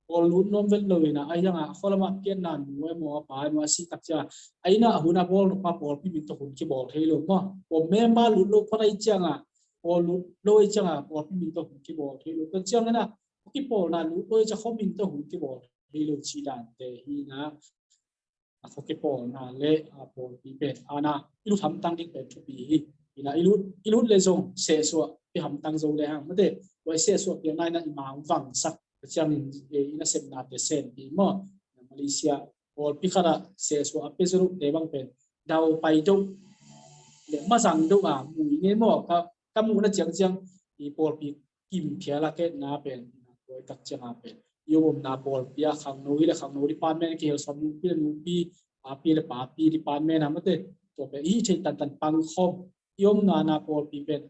pawl lut nuam vet lo ina, ahi zong a khualam a pianna nu emaw a pa emaw a sih tak ciang a ina a hun a bawl nop a pawlpi min tawh hun kibawl thei lo maw? Pawl member lut lo khuan ahi ciang a, pawl lut lo ahi ciang a pawlpi min tawh hun kibawl thei lo. Tua ciang ina a kipawlna lut lo ahi ciang khuamin tawh hun kibawl thei lo ci dante hi ina, a khuakipawlna le, a, pawlpi pen ana i lut hamtang ding pen thupi hi. Ina i lut, i lut le zong sehsuah pia hamtang zo le hang mate, tua i sehsuah piakna ina i mang vangsak ciangin, e, i nasepnate senpi maw? Malaysia pawlpi khat ah sehsuah a pia zo lote bang pen dau pai deuh le mazang deuh a mu i ngei maw? Ka, ka muhna ciangciang i pawlpi kim phial a ketna pen, tua i tak ciang a pen i omna pawlpi a khangno hi le khangno department kihel sawm, nupi le nupi, papi le papi department a mate, tua pen i theih tantan pangkhawm i omna na pawlpi pen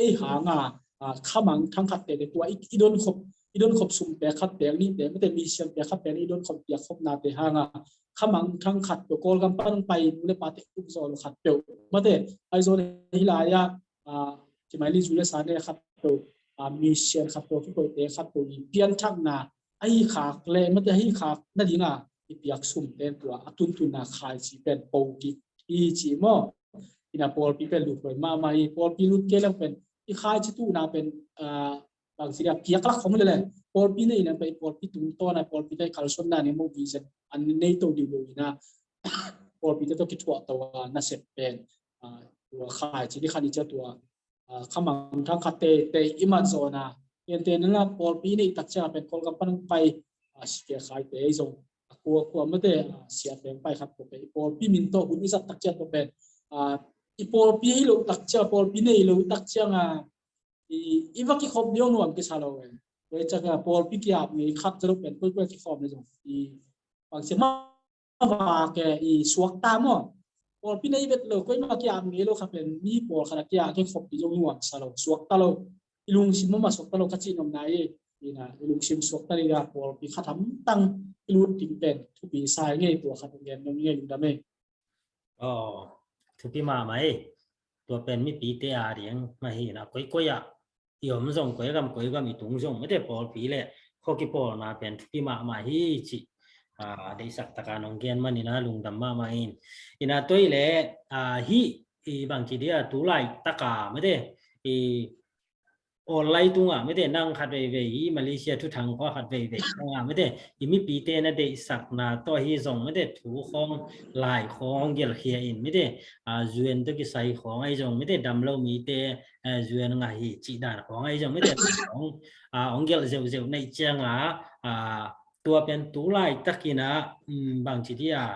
ei hanga, a, khamang thang khat tete tua i, i donkhop, i donkhop sum pek khat pek nihte mate, mission pek khat pek nih i donkhop piak khopnate hanga khamang thang khat peuh Kawlgam pan hong pai nu le pate uk zaw lo khat peuh mate, ahi zong hi lai-ah, a, ci mai ni zu le sa ne khat peuh, a, mission khat peuh, kikoihte khat peuh i pianthakna ahi khak le mate, ahi khak nadinga i piak sumte tua a tuntunna khaici pen po kik i ci maw? Ina pawlpi pen lut huai mahmah i pawlpi lut kei leng pen i khaici tuhna pen, a, bangci dia piak lak khong lele pawlpi nei leng pen i pawlpi tungtawna pawlpi nei kalsuanna ni maw vision an nei to dih lo ina pawlpite tawh kithuah to a nasep pen, a, tua khaici ni khan i cia tua, a, khamang thang khat tete i mat zawna. Gentehna pawlpi nei tak ciang pen Kawlgam pan hong pai, a, sikia khaite ei zong a kua kua mate, a, sia peng pai khat tua pen i pawlpi min tawh hun i zat tak ciang tua pen, a, i pawlpi ei lo tak ciang pawlpi nei lo tak ciang a i, i va kikhop ding nuam kisa lo e. Tua ciang a pawlpi kiap ngei khat zalo pen koikoi kikhawm le zong i bangci ma vak e i suakta maw? Pawlpi nei vet lo, koimah kiam ngei lo kha pen mi pawlkhat a kiam kikhop ding zong nuamsa lo, suakta lo. I lungsim mah suakta lo ka cih nopna i, ina i lungsim suakta ding a pawlpi khat hamtang i lut ding pen thupi sa i ngei, tua khat gen nuam i ngei, lungdam e. Aw, thupi mahmah e. Tua pen mipite a ding mah hi ina koikoi ah i om zong, koi gam koi gam i tung zong mate pawlpi le khua kipawlna pen thupi mahmah hi cih, a, deihsak taka nong gen man ina lungdam mahmah in. Ina tua i le, a, hih i bangci dia tu laitaka mate i online tungah mate nang khat veivei i Malaysia thuthang khua khat veivei tungah mate i mipite na deihsakna tawh hi zong mate thu khawng lai khawng hong gelkhia in mate, a, U N tawh kisai khawng ahi zong mate dam lo mite, a, U N ngah hi cih dan khawng ahi zong mate khawng, a, hong gelh zeuhzeuh naih cianga, a, tua pen tu laitakin a, um, bangci dia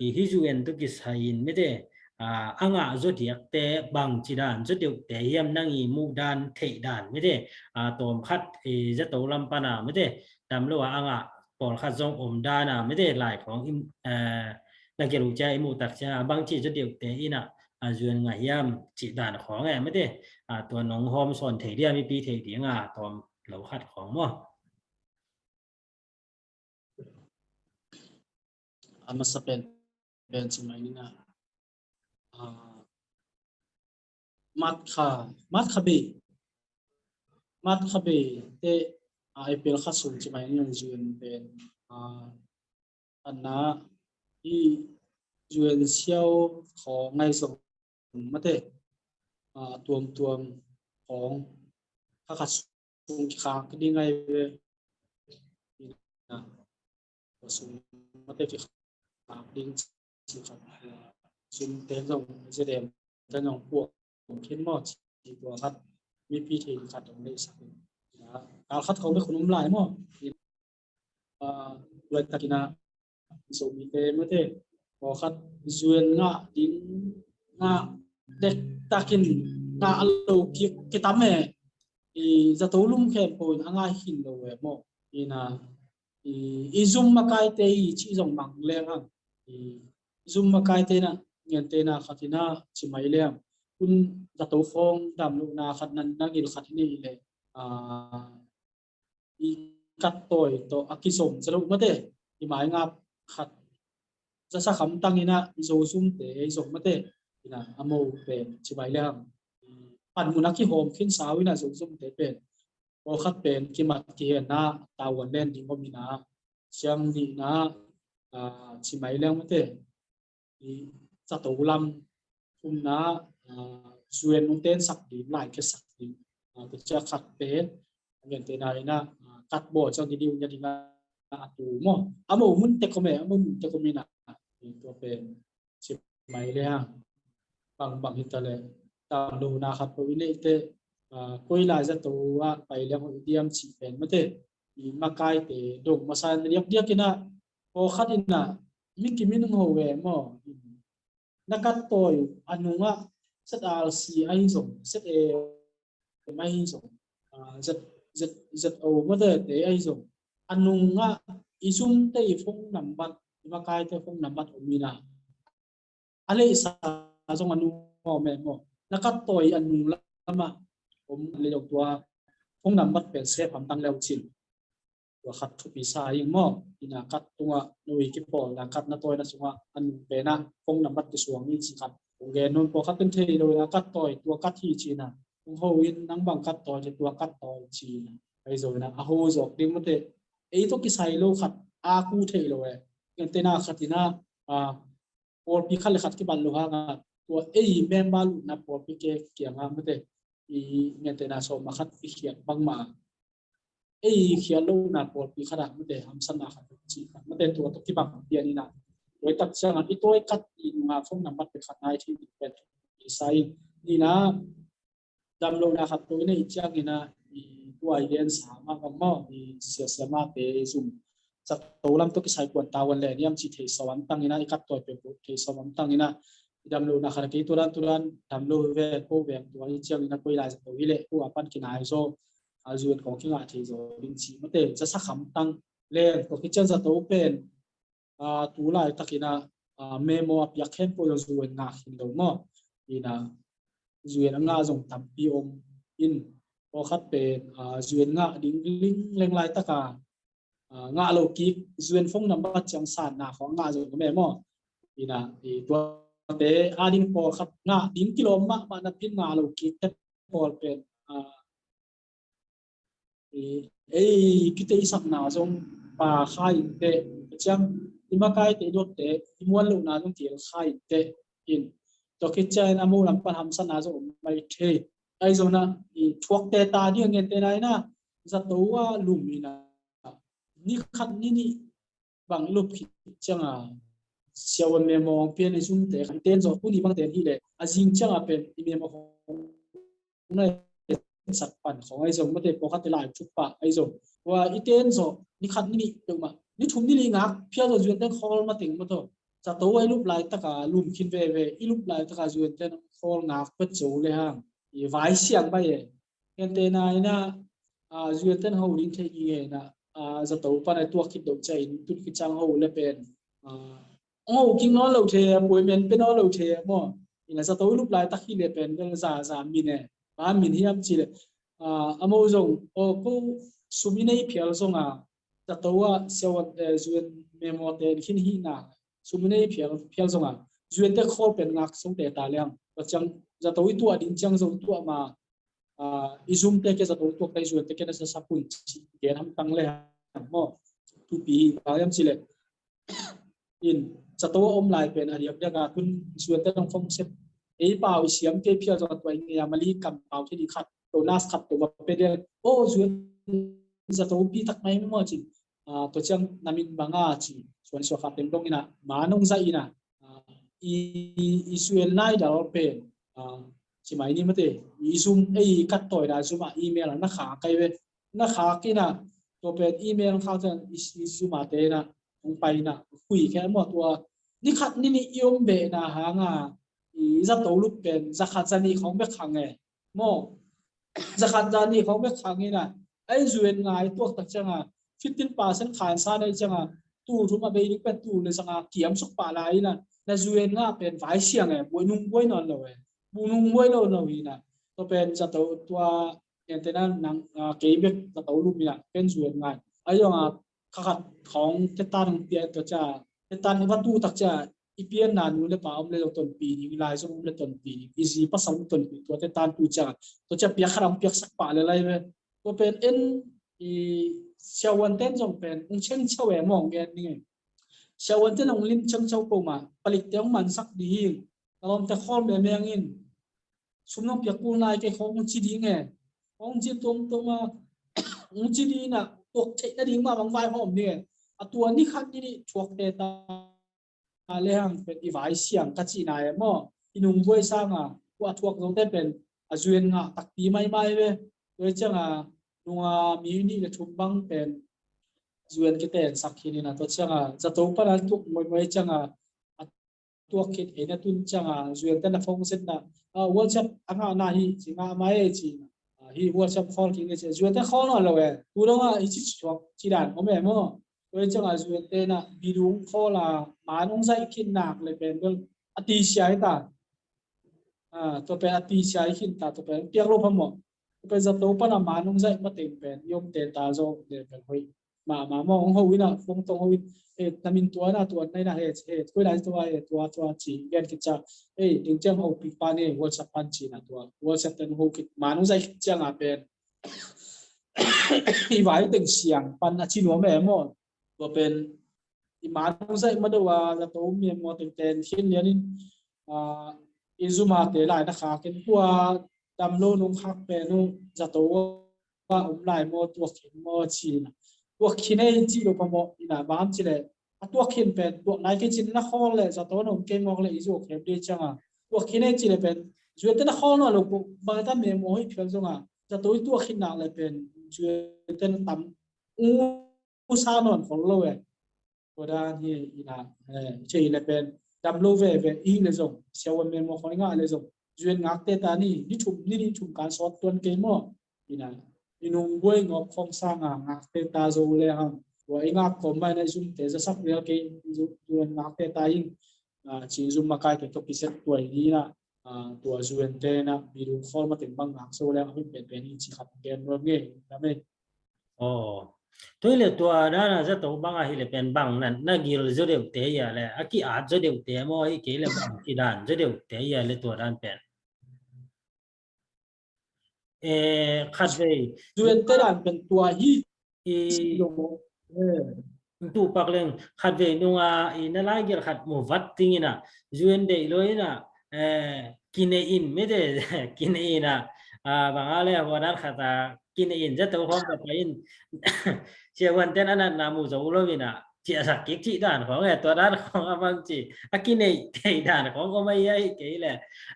i hih U N tawh kisai in mate, a, a ngah zaw diakte bangci dan zaw deuhte hiam nang i muh dan theih dan mate, a, tawm khat i zato lam pana mate dam lo a a ngah pawlkhat zong om dan a mate lai khawng i, a, na gelh uh cia i muh tak cia a bangci zaw deuhte ina, a, U N ngah hiam cih dan khawng e mate, a, tua nong hawm sawn thei dia mipi thei dinga tawm lo khat khawng maw? A masa pen, pen ci mai nina. A, mat kha, mat kha bei. Mat kha bei te, a, April kha sung ci mai nina U N pen. A, anna i U N siau khawng ahi zong mate, a, tuamtuam khawng kha kha sung kikhak ding ahi ve. Tua sung mate kikhak ding ci khat, sum ten zong Z M ten zong puak khin maw ci tua khat mipi thei khat zong nei sak in. Kal khat khawng bek khun um lai maw? A, luai takin a Zomite mate pawlkhat U N ngah ding ngah dektakin ngah lo ki, kitam e. I zato lum khempeuh in a ngai khin lo e maw? Ina i, i zum makaite i cih zong mang leng hang i zum makaite na gentehna khat ina ci mai leng un zato khawng dam lohna khat nan na gil khat hi nei le, a, i kat tawi tawh a kizom zalo mate i maingap khat zasa khamtang ina i zo zumte i zong mate Ina a mo pen ci mai le hang, pan mun a kihawm khin sau ina zomzomte pen pawlkhat pen kimat kihenna tavuan len ding om ina, ciang nihna, ci mai le hang mate, i zato lam, thumna, zuan nungten sak ding, lai khe sak ding, tua ciang khat pen a gentehna ina kat bawl ciang ding ding nia ding a tu maw, a mo mun tek om e, a mo mun tek om ina, tua pen ci mai le hang bangbang hita le, damlohna khat peuh i neih teh, koi lai zato ah pai leng hoih diam cih pen mate, i makaite dong masa na diakdiak ina, pawlkhat ina mi kimin hong ho ve maw, na kat tawi a nungah Z R C ahi zong, Z A M ahi zong, Z, Z, Z O mate te ahi zong, a nungah i zumte i phone nambat, i makaite phone nambat om ina, a leisa zong a nung om e maw, na kat tawi a nung lamah om le zong tua phone nambat pen sep hamtang leu cin, tua khat thupi sa ing maw. Ina kat tungah nui kipawlna kat na tawina sungah a nung pena phone nambat kisuang in ci khat hong gen nun, pawlkhat in thei lo ina kat tawi tua kat hi cina, hong ho in nang bang kat tawi ci tua kat tawi cina, ahi zong ina a ho zawk ding mate, ei tawh kisai lo khat a ku thei lo e. Gentehna khat ina pawlpi khat le khat kibat lo hanga tua ei member lutna pawlpi ke kianga mate, i gentehna sawm a khat i khiat bangmah a, ei khiat lohna pawlpi khat ah mate hamsatna khat ci khat mate tua tawh kibang pian ina, tua i tak cianga i tawi kat i nunga phone nambat pe khat nai thei ding pen i sa in. Nina damlohna khat tua i neih ciang ina, i tua i den sa mah bang maw, i siasia mahte i zum zato lam tawh kisai kuan tavuan le niam ci thei sau amtang ina, i kat tawi pe thei sau amtang ina, i damlohna khat a kei tua dan tua dan damlo ve ko veng tua i ciang ina koi lai zato hi le ko a pan kinai zaw, a zuan kong kingah thei zaw ding ci mate, za sak hamtang leng tua kician zato pen tu laitak ina memo a piak khempeuh zong zuan ngah khin lo maw. Ina zuan a ngah zong tampi om in, pawlkhat pen zuan ngah ding ling leng laitaka ngah lo kik, zuan phone nambat ciang sanna khawng ngah zong om e maw. Ina tuate a ding pawlkhat ngah ding kilawm mahmah napi in ngah lo kik te pawl pen ei kiteisakna zong pa kha in teh, ciang i makaite i dotte i muan lohna zong kil kha in teh in, tua khit ciangin a mo lam pan hamsatna zong om mai thei. Ahi zongin i thuakte ta ding a gentehna ina zato a lum ina ni khat ni nih bang lup khit cianga siavuan memo pian i zumte khat ten zawh uni bang ten hi le a zing cianga pen i memo hong na sak pan khong ahi zong mate pawlkhat te lai thup pah ahi zong tua i ten zawh ni khat ni nih peuhmah ni thum ni li ngak phial zawh zuan ten khawl mateng maw taw. Zato a i lup laitaka lum khin veve, i lup laitaka zuan ten khawl ngak pet zo le hang i vai siang bai e. Gentehna ina zuan ten ho ding thei i nge ina zato pan a i tuak khit doh ciah in tun khit ciang ho le pen hong ho kik nawn lo thei a, puai men pe nawn lo thei a maw. Ina zato i lup laitak hi le pen bel za za min e, ba min hiam ci le a mo zong aw ko sum i nei phial zonga zato a siavuan zuan memo te in khin hihna sum i nei phial phial zonga zuan te khawl pen ngak song te ta liang. Tua ciang zato i tuah ding ciang zo tuah ma i zumte ke zato tuak te zuan te ke na sa sapun ci gen hamtang le hang maw. Thupi hi bang hiam ci le in zato a om lai pen a diakdiak a tun zuan te dong khong sep ei pau i siam kei phial zo a tua i ngei a mali kam pau thei ding khat to nas khat to va pe diak aw zuan zato pi tak mai maw ci. Tua ciang na min bang a ci suan suak khat teng dong ina ma nong za ina i zuan nai dal pen ci mai ni mate i zum ei kat tawi da zum a email a na kha kai ve na khak ina tua pen email khak ciang i zum a te ina hong pai ina khui khe maw tua ni khat ni nih i om behna hanga i zato lup pen za khat za nih khong bek khang e maw. Za khat za nih khong bek khang ina a i zuan ngai tuak tak cianga fifteen percent khansa nei cianga tul thum a bei ding pen tul le sanga kiam suk pah lai ina na zuan ngah pen vai siang e buai nung buai nawn lo e bu nung buai nawn lo ina tua pen zato tua Gentehna nang kei bek ka to lum ina ken zuet ngai. Ahi zongin kha khat khawng tetan hong pia tua cia tetan va tu tak cia i pianna nu le pa om le zong tonpih ding, i lai zong om le tonpih ding, i zi pasal om tonpih, tuate tan tu ciang, tua ciang piak khat ang piaksak pah le lai ve. Tua pen en i siavuanten zong pen ung cheng chau e mawng gen ding e. Siavuanten ung lim cheng chau ko ma, palikte ung mansak ding hi. Ka lawmte khawl meme angin sum nong piak kul nai kei khawng ci ding e. Khawng ci tuamtuam a, hong ci ding a, tuak theih nading mah bang vaihawm ding e. A tua ni khat ni nih thuakte ta le hang pen i vai siang ka cihna e maw? I nungbuai sanga tua a thuak zote pen a zuan ngah takpi maimai ve. Tua cianga nunga mi nih le thum bang pen zuan kitensak khin ina, tua cianga zato pana tuak muaimuai cianga a tuak khit eina tun cianga zuante na phone setna, ah, WhatsApp a ngahna hi ci, ngah mai e ci. Ah, hi WhatsApp call kik e ci, zuante call nawn lo e. Tu dong a i ci thuak ci dan om e maw? Tua cianga zuante na bidung call a man hong zaih khit nak le pen bel a tisia hi ta. Ah, tua pen a tisia hi khin ta, tua pen piak lo phamawh. Tua pen zato pana man hong zaih mateng pen i omte ta zaw le pen hoih mahmah maw. Hong ho ina, hong tong ho in, eh, na min tua na, tua na ina, he, he, koi lai tua, he, tua, tua ci gen kit ciang, eh, ding ciang ho pi pan, eh, WhatsApp pan ci na tua, WhatsApp ten ho kit, man hong zaih khit cianga pen i vai teng siang pan a ci nuam e maw? Tua pen i man hong zaih ma deuh a zato mi maw tengten khin lian in, ah, i zumate lai na khak in tua dam lo nong khak pen uh zato a om lai maw, tuak khin maw ci na. Tuak khin ei ci lo phamawh ina, bang ci le a tuak khin pen tuak nai kei cin na khawl le zato na om kei mawk le i zuak khem dei cianga tuak khin ei ci le pen zuante na khawl nawn lo ko, bang ta me maw hoih phial zonga zato i tuak khin nak le pen zuante na tam u sa nawn khol lo e. Tua dan hi ina, eh, cei le pen dam lo veve i le zong, siavuan me maw khol i ngah le zong, zuan ngakte ta ni, ni thum, ni, ni thum kan sawt tuan kei maw? Ina, i nungbuai ngawp khong sanga ngakte ta zo le hang. Tua i ngak kawm mai na i zumte zasak lial kei, zu-, zuan ngakte ta ing, ah, ci zum makaite tawh kisep tua i ni na, ah, tua zuante na, bidung call mateng bang ngak zo le hang, a hoih penpen hi ci khat gen nuam ngei, na me. Aw. Tua hi le tua dana zato bang ahi le pen bang natna gil zaw deuhte ia le, a ki-at zaw deuhte maw, ahi kei le bang kidan zaw deuhte ia le tua dan pen. Eh, khatvei. Zuante dan pen tua hi. I si lo. Eh. Tu pak leng khatvei nunga i na lai gil khat mu vat ting ina. Zuan deih lo ina, eh, kinei in mete, kinei ina. Ah, bang a le hua dan khat a kinei in zato khawng ka pai in. Siavuanten a natna mu zo lo ina, ciahsak kik cih dan khawng e, tua dan khawng a bang ci. A kinei thei dan khawng om ahi, ahi kei le.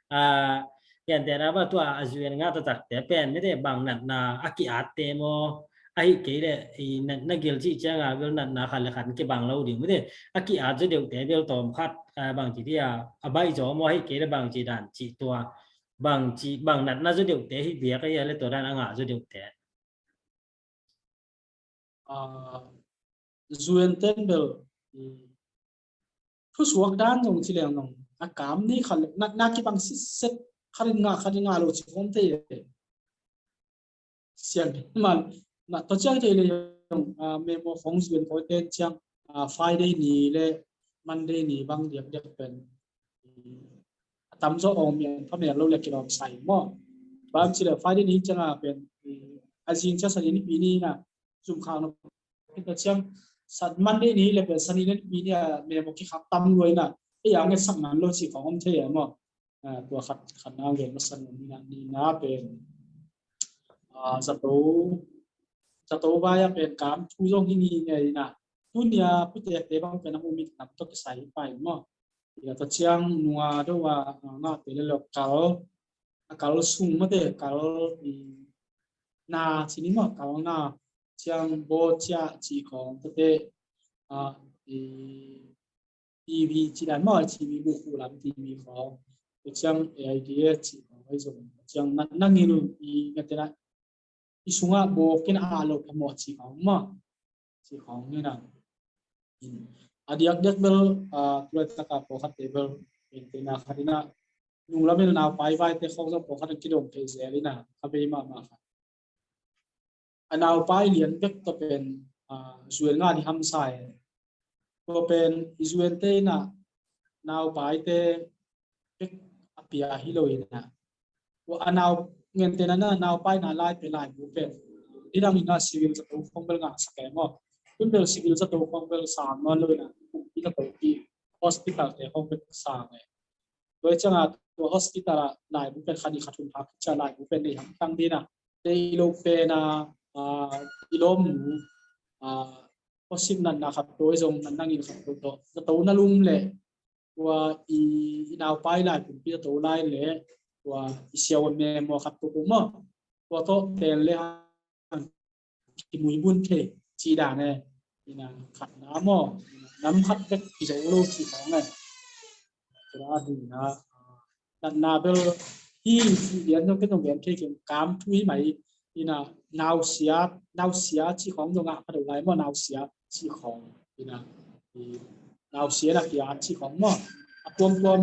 Ah, piante na ba tua a zuan ngah taktakte pen mete bang natna a ki-atte maw, ahi kei le i natna gil cih cianga bel natna khat le khat kibang lo ding mete a ki-at zaw deuhte bel tawm khat, ah, bang ci dia a baih zaw maw, ahi kei le bang ci dan cih tua bang ci, bang natna zaw deuhte hi biak ahi a le tua dan a ngah zaw deuhte. Ah, zuanten bel, mm, thusuak dan zong ci leng zong a kam ni khat le natna kibang sitset, khat in ngah, khat in ngah lo ci khawm thei e. Sian mal na tua ciang thei le zong, ah, me maw khong zuan kawite ciang, ah, Friday ni le Monday ni bang diakdiak pen a tamzaw awng mian pha mian lo le kilawm sai maw. Bang ci le Friday ni cianga pen a zing cia Sani nipi ni na zum khak na pen ciang Monday ni le pen Sani nipi ni a me maw kikhak tam luai na. Ei a ngetsak man lo ci khawng om thei a maw. Ah, tua khat, khat na gen masa nuam ina, nihna pen, ah, zato, zato vai a pen kam thu zong hi ngingei ina. Tunia putekte bang pen a mu mit nam tawh kisai hi pai maw. Ina tua ciang nunga do a, ah, ngahte le lo kal, a kal sung mate kal, i, na ci ni maw, kal na ciang bo cia ci khawng tate, ah, i, TV ci dan maw, TV bukhuh lam TV khawng, tua ciang AIDS ci khawng, ai zong tua ciang na, na ngil i ngate na, i sungah bawk in a lo phamawh ci khawng maw, ci khawng ni na. A diakdiak bel, ah, tulai taka pawlkhatte bel, ente na khat ina, nunglam in a naupai vaite khawng zong pawlkhat in kidong thei zel ina, a bei mahmah khat. A naupai lian bek tawh pen, ah, zuan ngah ni hamsa e. Tua pen i zuante ina, naupaite bek a pia hi lo in ah, tua a nau, gentehna in ah, naupai na lai pen laibu pen, nidang in ah civil zato khawng bel ngahsak e maw. Tun bel civil zato khawng bel sang nawn lo in ah, kumpi zato pi, hospital te khawng bel sang e. Tua ciang a tua hospital ah laibu pen kha nih kha thum phak ciang laibu pen nei hamtang ding in ah, te i lo pen a, a, i lawmnu, a, hospital natna khat tawh, i zong natna ngil khat tawh, zato na lum leh tua i, i naupai lai kumpi zato lai leh tua i siavuan memaw khat tawh maw, tua tawh pen leh hang kimuibun thei cih dan e. In ah khatna maw, nam khat bek kizo lo cih khawng e. Tua hi in ah, natna bel hi cih lian zong ken zong gen thei keng, kam thu hi mai. In ah nausia, nausia cih khawng zong ah ka do lai maw, nausia cih khawng. In ah, i nausia na kia cih khawng maw, a tuamtuam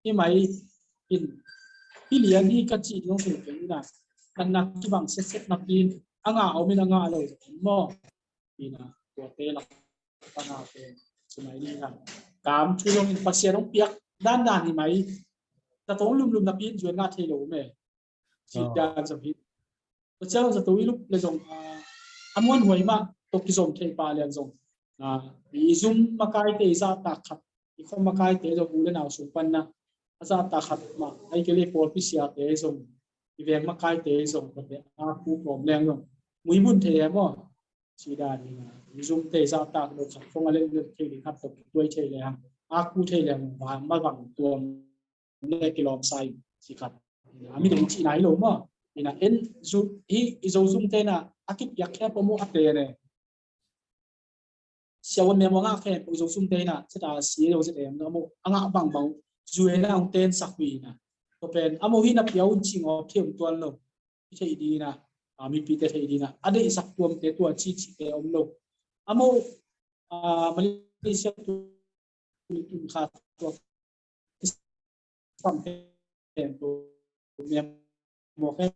hi mai in, hi lian hi ka cih ding zong keng in ah, natna kibang setset napi in, a ngah om in a ngah lo zong om maw. In ah tuate lak pan a pen ci mai ni in ah, kam thu zong in Pasian hong piak dandan hi mai. Zato lumlum napi in zuan ngah thei lo om e. Ci dan zong hi. Tua ciang zato i lup leh zong, a, a muanhuai mah tawh kizom thei pah lian zong, a, i zum makaite i zahtak khat, i khuam makaite zong, u leh nau sung pan a zahtak khat mah, ahih kei leh pawlpi siate zong, i veng makaite zong, tua te a khuam leng zong muibun thei e maw. Ci dan in ah, i zumte i zahtak lo khat khawng a lelh thei ding khat tawh kituai thei leng, a khuam thei leng, va ma bang tuam le kilawm sa in ci khat. A mi dong cihna hi lo maw. In ah en zu, hi i Zo zumte in ah a kipiak khempeuh maw a te ne. Siavuan memaw a ngah khempeuh i Zo zumte in ah, ZRC, ZRM maw, a ngah bangbang zuan a hong tensak uh in ah, tua pen a maw hi na pia un cih ngawp thei om tuan lo. I theih ding in ah, a, mipite theih ding in ah, a deihsak tuamte tua cihcihte om lo. A maw, a, Malaysia tu, tu, tu kha tua kisam pen tu, memaw khe,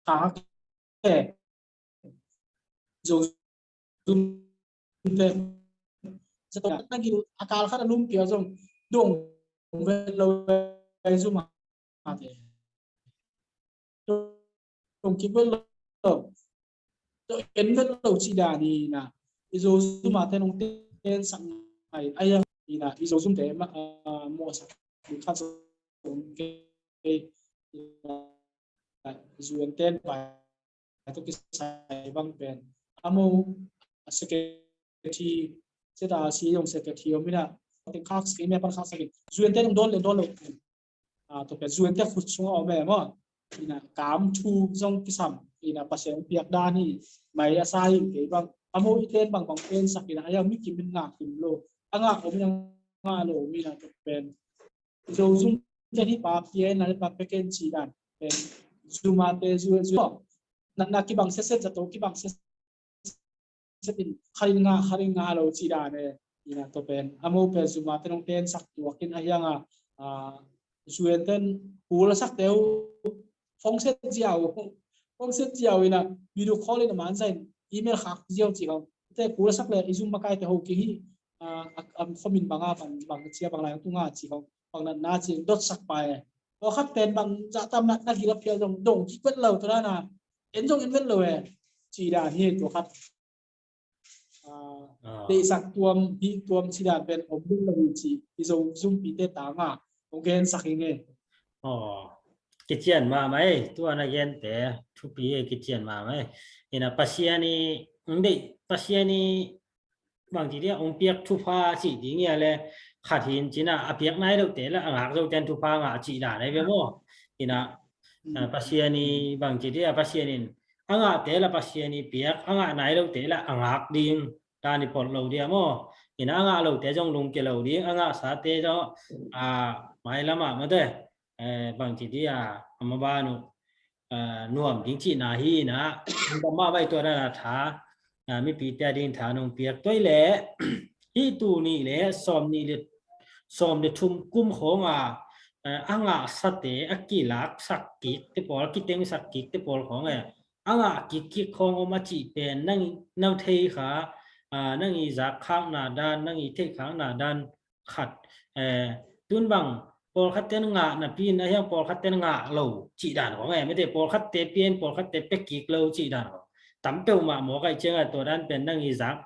kha khe, Zo zumte. Zato na gil a kal khat a lum pia zong dong vet lo e, zumate. Dong kik vet lo. Dong en vet lo ci dan hi in ah. I Zo zumate nong tensak ngai. Ai a hi in ah, i Zo zumte ma, a, mawhsak khat zong kei, zuan ten pai tawh kisai bang pen a maw, a secretary, ZRC zong secretary om in ah, teng khak sak, email pan khak sak in, zuan ten hong dawn le dawn lo. A, tua pen zuan te khut sung a om e maw. In ah kam thu zong kisam in ah, Pasian hong piak dan hi mai a sa hi kei bang. A maw i ten bangbang tensak in ah, a ya mi kim in ngah kim lo. A ngah om in a ngah lo om in ah, tua pen Zo zumte hi pa pia in ah, le pa pia ken ci dan pen, zumate zu, zu, natna kibang setset, zato kibang setset in, khat in ngah, khat in ngah lo ci dan e. In ah tua pen a maw pen zumate nong tensak tuak in, a hiang a, a, zuan ten kul a sakte uh, phone set ziau, phone set ziau in ah, video call in a man zain, email khak ziau ci khawng. Te kul a sak le i zum makaite ho kei hi, a, a, a khomin bang a, bang, bang cia bang lai tung a ci khawng, bang natna ci dotsak pai e. Tua khat pen bang zah tam natna gil a pia zong dong kik vet lo, tua dan a en zong en vet lo e. Ci dan hi tua khat. A, deihsak tuam, hih tuam ci dan pen om ding lo hi ci, i Zo zumpite tang a hong gensak hi nge. Aw, kician mahmah ei, tua na gente thupi ei, kician mahmah ei. In ah Pasian i, hong deih, Pasian i bangci dia, hong piak thupha cih ding hi a le, khat hi in ci in ah, a piak nai lote le a ngak zote in thupha ngah cih dan ahi ve maw. In ah, a, Pasian i bangci dia, Pasian in a ngahte le Pasian i piak, a ngah nai lote le a ngak ding dan i pot lo dia maw. In ah a ngah lote zong lungke lo ding, a ngahsate zong, a, mailam ah mate, e, bangci dia, a maban uh, a, nuam ding cihna hi in ah, hong kam mah baih tua dan a tha, a, mipite a ding tha nong piak tuai le, hih tul nih le sawm nih le, sawm le thum kum khawng a, a, a ngahsate a kilaksak kik te pawl, a kitengsak kik te pawl khawng e, a ngah kik kik khawng om a cih pen nang, nang thei kha, ah, nang i zak khakna dan, nang i theih khakna dan khat, eh, tun bang pawlkhat ten ngah napi in a hiang pawlkhat ten ngah lo cih dan kong e, mete pawlkhat te pia in pawlkhat te pia kik lo cih dan kong tam peuhmah mawk ahih ciangin tua dan pen nang i zak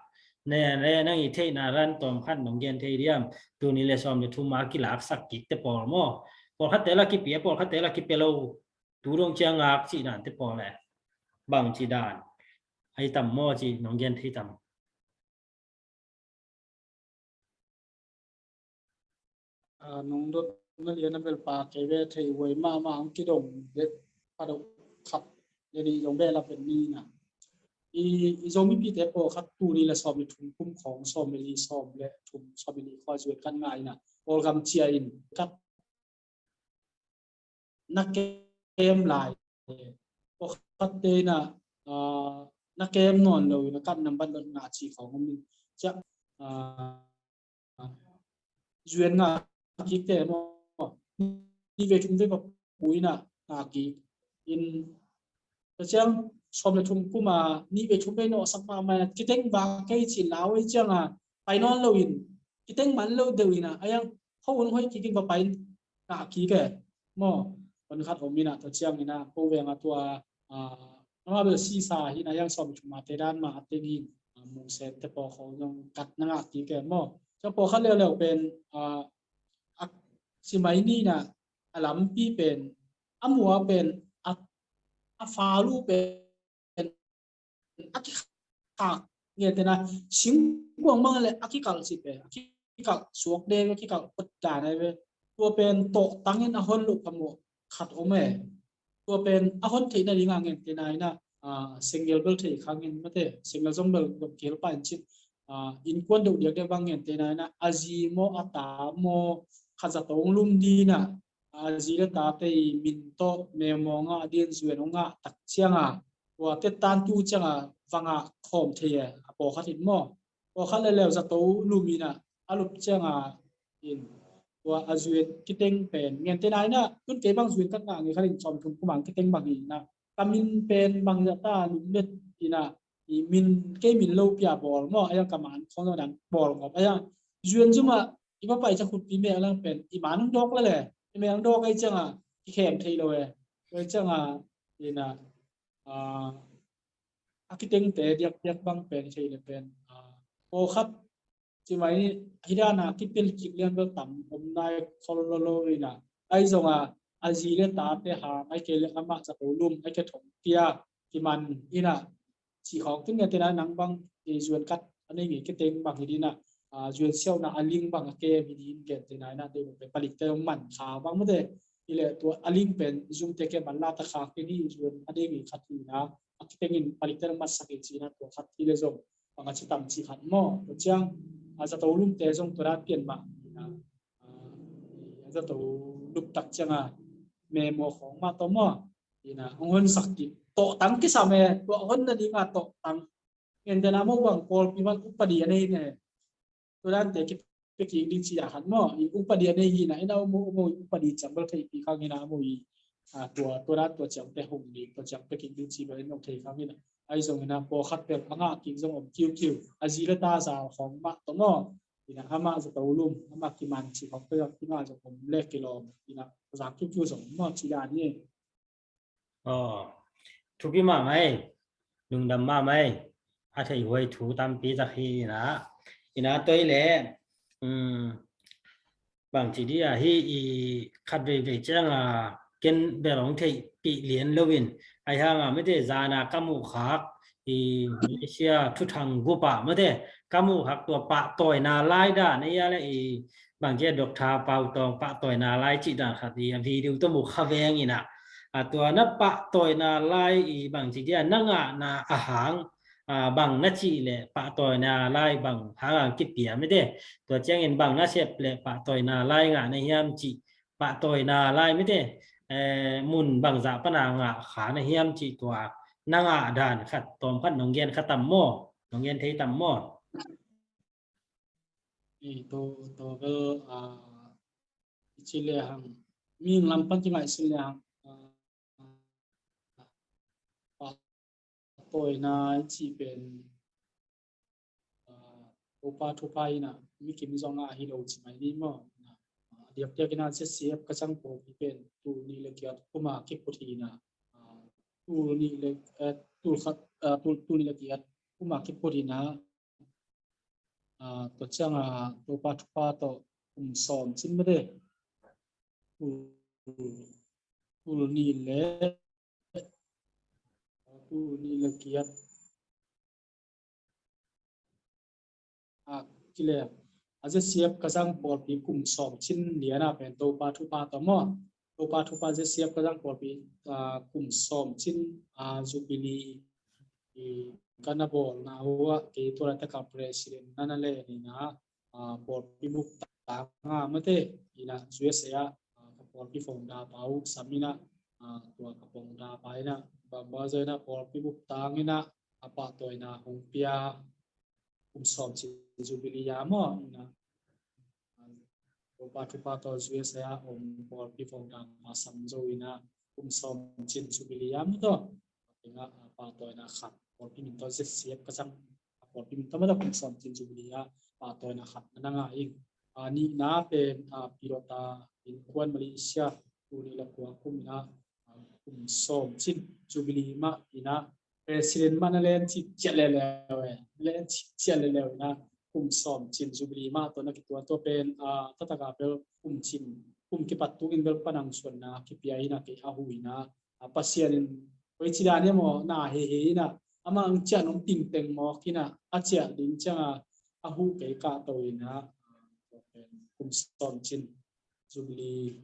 ne, ne, nang i theihna dan tawm khat nong gen thei diam? Tuni le sawm le thum a kilaksak kik te pawl maw? Pawlkhat te la kipia, pawlkhat te la kipia lo, tu dong ciang ngak cih dan te pawl e. Bang cih dan ahi tam maw cih nong gen thei tam? A, nong dot na lian a bel pa kei ve thei huai mahmah ang kidong det a dok khat le nih zong bel a pen ni na. I, i Zomipite pawlkhat tuni le sawm le thum kum khawng sawm le li sawm le thum sawm le li khawng zuet kan ngai na. Kawlgam cia in kat na kem lai. Pawlkhat te na, ah, na kem nawn lo in a kat nambat lot na ci khawng om in. Cia, ah, zuan ngah kik te maw? Nih vei thum vei va pui na ngah kik in. Tua ciang sawm le thum kum a nih vei thum vei nawhsak mahmah in a kiteng va kei ci lau ei ciang a pai nawn lo in kiteng man lo deuh in a a yang ho un hoih kik in va pai in ngah kik e maw? Hon khat om in a tua ciang in a ko veng a tua, ah, amah bel sisa hi in a yang sawm le thum a te dan mah a teng hi in, ah, Mungsen te pawlkhat zong kat na ngah kik e maw? Tua pawlkhat leuleu pen, ah, a simai ni na a lampi pen a mua pen a, a falu pen a kikhak nge tena singkuang mang le a kikal si pen a kikal suak de a kikal put dan ai ve. Tua pen tawh tangin a hon lo ka mu khat om e. Tua pen a hon theihna ding a ngen tena ina, ah, sengel bel thei kha ngen mate sengel zong bel gom kel pa in chin, ah, innkuan deuh diak diak bang ngen tena ina a zi maw a ta maw khat zato lum dina a zi le tate i min tawh memaw ngah ding zuan hong ngah tak cianga tua tettantu cianga va ngah khawm thei e a pawlkhat in maw? Pawlkhat le leu zato lum ina a lup cianga in tua a zuan kiteng pen ngen tena ina tun kei bang zuan kan ngah nge khat in sawm thum kumang kiteng bang ina ka min pen bang zata lum let ina i min kei min lo pia bawl maw a yang ka man khawng dan bawl ngop a yang zuan zuma i va pai ca khutpi mek lang pen i man hong dawk la le i mek hong dawk ai cianga i khem thei lo e. Ai cianga ina, ah, a kitengte diakdiak bang pen thei le pen, ah, pawlkhat cimai hi dana kipil kik lian bel tam om nai khol lo lo ina ai zonga a zi le tate hang ai ke le amah zato lum ai ke thong tia kiman ina ci khawk tun ngen tena nang bang i zuan kat a nei nge kiteng bang hi dina, ah, zuan siauna a ling bang a kem hi din ngen tena ina dei bang pen palik te man kha bang mute i le tua a ling pen zumte ke man la ta khak te ni zuan a nei nge khat hi na a kitengin palik te mat sak i ci na tua khat hi le zong bang a ci tam ci khat maw tua ciang a zato lumte zong tua dan pian mah ina, ah, a zato lup tak cianga memaw khawng mah tawh maw? Ina hong honsak kik tawhtang kisam e tua honna dinga tawhtang. Ngen tena maw bang pawlpi bang upadi a nei ne tua dante kipia kik ding ci a khat maw? I upadi a nei hina ina umu umu upadi ciang bel thei pi khang ina umu i, ah, tua tua dan tua ciang te hong ding tua ciang pia kik ding ci bel in hong thei khang ina ai zong ina pawlkhat bel a ngah kik zong om kiukiu a zi le ta zal khawng mah tawh maw? Ina amah zato lum amah kiman ci khawng te zong kingah zong om le kilawm ina a zak kiukiu zong maw ci dan hi. Aw, thupi mahmah ei, lungdam mahmah ei, a theih huai thu tampi zak hi ina, ina toi le, um, bangci dia hi i khat veivei cianga ken bel hong theihpih lian loin, ai hanga mete zana ka muh khak i Malaysia thuthang gupa mete ka muh khak tua pahtawina lai dan ei a le i bangcia Doctor Pau Tawng pahtawina lai cih dan khat i a video tawh mu kha veng ina. A tua na pahtawina lai i bangci dia na ngahna a hang, a bang na cih le pahtawina lai bang hanga kipia mete. Tua ciangin bang na sep le pahtawina lai ngah na hiam cih pahtawina lai mete. Eh, mun bangzah pana ngah kha na hiam cih tua na ngah dan khat tawm khat nong gen kha tam maw? Nong gen thei tam maw? I to to bel, ah, i ci le hang mihing lam pan kingai sin le hang, ah, pahtawina i ci pen, ah, Topa thupha in ah mi kim zong ah hi lo ci mai ni maw. Ina, a diakdiak in ah Z C F ka zang pawlpi pen tul nih le giat kum a kiphut hi in ah, tul nih le, eh, tul khat, eh, tul, tul nih le giat kum a kiphut hi in ah, ah, tua ciang ah Topa thupha tawh kum sawm cin mate. Tul, tul nih le, tul nih le giat a kilem a Z C F ka zang pawlpi kum sawm cin lian ah pen Topa thupha tawh maw. Topa thupha Z C F ka zang pawlpi, ah, kum sawm cin, ah, Jubilee i ka na bawlna uh ah kei tua laitak a president na na len in ah, ah, pawlpi bup tang ah mate, ina U S A ah, ah, ka pawlpi founder pa uh sam in ah, ah, tua ka founder pa in ah bang bang zaw in ah pawlpi bup tang in ah a pahtawina hong pia kum sawm cin Jubilee a maw, ina, ah, Topa thupha tawh U S A ah om pawlpi founder pa sam zo in ah kum sawm cin Jubilee a maw tawh. Tengah, ah, pahtawina khat pawlpi min tawh Z C F ka zang pawlpi min tawh maw tawh kum sawm cin Jubilee a pahtawina khat na na ngah ing. Ah, nihna pen, ah, pilawta innkuan Malaysia tul nih le kua kum in ah, ah, kum sawm cin Jubilee mah in ah president mah na len cih ciat leuleu e, len cih ciat leuleu in ah kum sawm cin Jubilee mah tawh na kituat tua pen, ah, taktak a bel kum cin, kum kipat tung in bel panang suanna kipia in ah kei a huh in ah, ah, Pasian in koi ci dan hiam aw na hei hei in ah amah ang ciah nong tingteng mawk in ah a ciah ding ciang ah a huh kei kahto in ah, ah, tua pen kum sawm cin Jubilee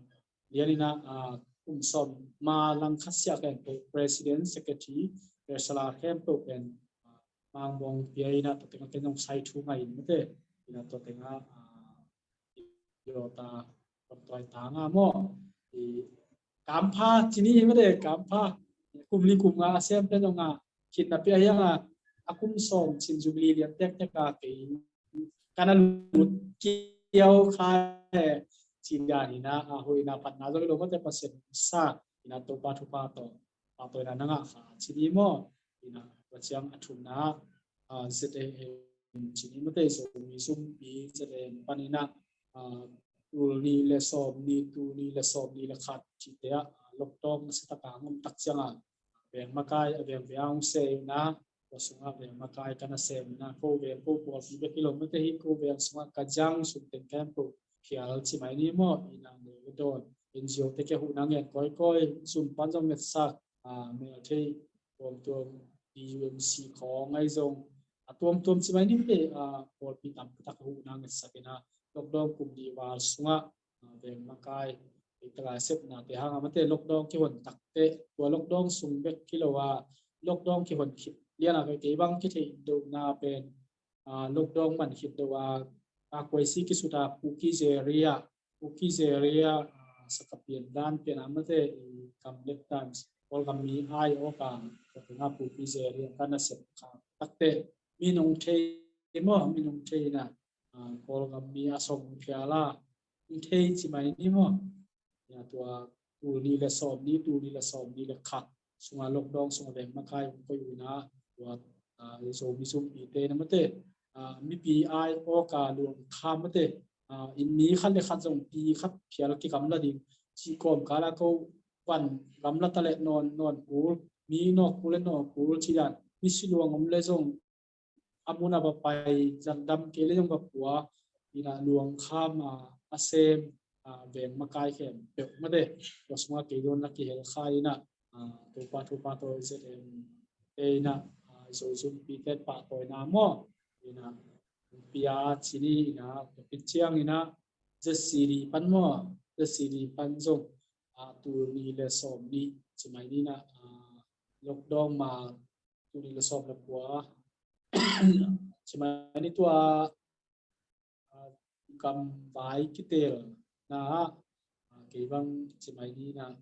lian in ah, ah, kum sawm ma langkhat siah khempeuh, president, secretary, treasurer khempeuh pen, ah, mangmong pia in ah tua teng ah ken zong sai thu ngai in mate, in ah tua teng ah, ah, pilawta pawlpi tang ah maw, i kampha ci ni mate, kampha kum li kum nga a sem pen zong ah khitna pia hiang ah a kum sawm cin Jubilee lian tektek a kei ka na lut kiau kha e, ci dan in ah, ah, hoihna phatna zong hi lo mate, Pasian sa in ah Topa thupha tawh pahtawina na ngah kha ci ni maw. In ah tua ciang a thumna, ah, Z A M ci ni mate, Zomi Zumpi Z A M pan in ah, ah, tul nih le sawm nih, tul nih le sawm nih le khat cihte ah, ah, lockdown nasa tak a ngom tak ciang ah veng makai, a veng veng hong se in ah, tua sungah veng makai ka na sem in ah, ko veng ko pawlpi bek hi lo mate, hi ko veng sungah ka zang sung teng khempeuh phial ci mai ni maw, in ah N G O te kia huhna ngen kawikawi, sum pan zong ngetsak, ah, mel thei tuamtuam, D U M C khawng ahi zong a tuamtuam ci mai ni mate, ah, pawlpi tampi tak huhna ngetsak in ah lockdown kum nih val sungah, ah, veng makai, ei takai sepna te hang a mate lockdown kihon takte, tua lockdown sung bek hi lo a, lockdown kihon khit lian a kei bang kitheih deuhna pen, ah, lockdown man khit deuh a, a kuaisi kisut a Kuki area, Kuki area, ah, sakapian dan pian a mate, i Kamlet Times Kawlgam mi ai awk a, ka tengah Kuki area ka na sep kha takte, mi nong thei maw, mi nong thei in ah, ah, Kawlgam mi a song phial a, nong thei ci mai ni maw. Ina tua tul nih le sawm nih, tul nih le sawm nih le khat sungah lockdown sungah veng makai hong koih uh in ah tua, ah, Zomi Zumpi te na mate, ah, mipi ai awk a luang kham mate, ah, inn mi khat le khat zong pi khat phial kigamla ding ci kawmkal a ko van gamla ta le nawn, nawn kul, mi nawk kul le nawk kul ci dan, misi luang om le zong a mun a va pai, zandam kei le zong va pua, in ah luang kham a, a sem, ah, veng makai khempeuh mate, tua sungah kei dawn na kihel kha in ah, ah, Topa thupha tawh Z M te in ah, ah, Zomi Zumpi te pahtawina maw, in ah pia ci ni in ah, tua khit ciang in ah Z C D pan maw, Z C D pan zong, ah, tul nih le sawm nih ci mai ni in ah, ah, lockdown ma tul nih le sawm le kua ci mai ni tua, ah, gamvai kitelna ah, ah, kei bang ci mai ni in ah,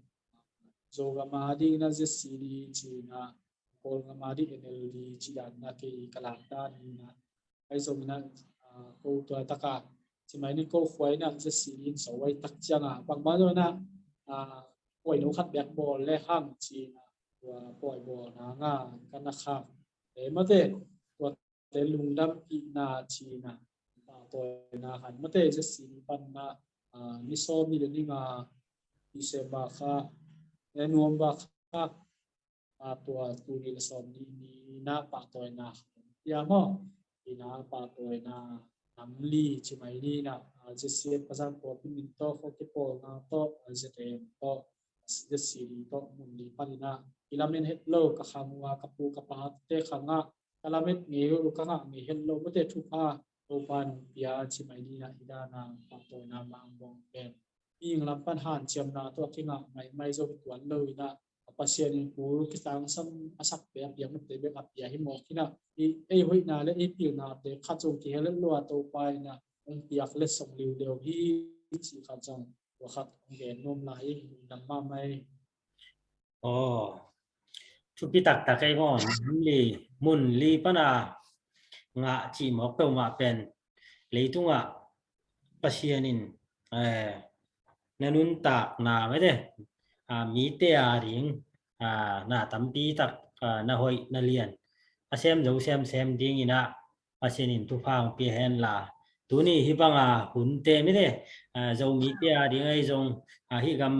Zogam a ding in ah Z C D ci in ah, Kawlgam a ding N L D ci dan in ah kei ka lak dan in ah, ahi zong in ah, ah, ko tua tak a ci mai ni ko khua in ah Z C D in so ai tak ciang a bangmah zong in ah, ah, pawi no khat bek bawl le hang ci in ah, tua pawi bawlna nga ka na khak e mate, tua te lungdampihna cihna, pahtawina khat mate, Jesse ni panna, ah, ni sawm ni le ni nga December kha, eh, November kha, ah, tua tul nih le sawm nih ni-in ah pahtawina khat pia maw? Ina pahtawina nam li ci mai ni-in ah, ah, J C F Pasal Pawl Pi Min tawh, Khawki pawlna tawh, ah, Z M tawh, Z C D tawh, mun li panin ah i lamen het lo, ka khang uh a ka pu ka pa te khangah ka lamet ngei uh, ka ngah ngei het lo mate, thupha Topa nong pia ci mai ni-in ah, i dana pahtawina mah bang pen mihing lam pan hanciamna tawh a kingah maimai zong tuan lo-in ah, a Pasian in kul kitangsam a sakte a piak mate bek a pia hi mawk hi-in ah, i ei hoihna le ei pilnate khat zong kihel het lo a, Topa in ah hong piak letsong liuliau hi cih khat zong tua khat hong gen nuam lai hi. Lungdam mahmah hi. Aw, thupi taktak ei maw? Mun li, mun li pana ngah cih mawk peuhmah pen leitungah Pasian in, eh, na nuntakna mate, ah, mite a ding, ah, na tampi tak, ah, na hoih na lian a sem zo semsem dingin ah Pasian in thupha hong pia hen la, tuni hih banga hunte mite, ah, Zomite a ding ahi zong, ah, hih gam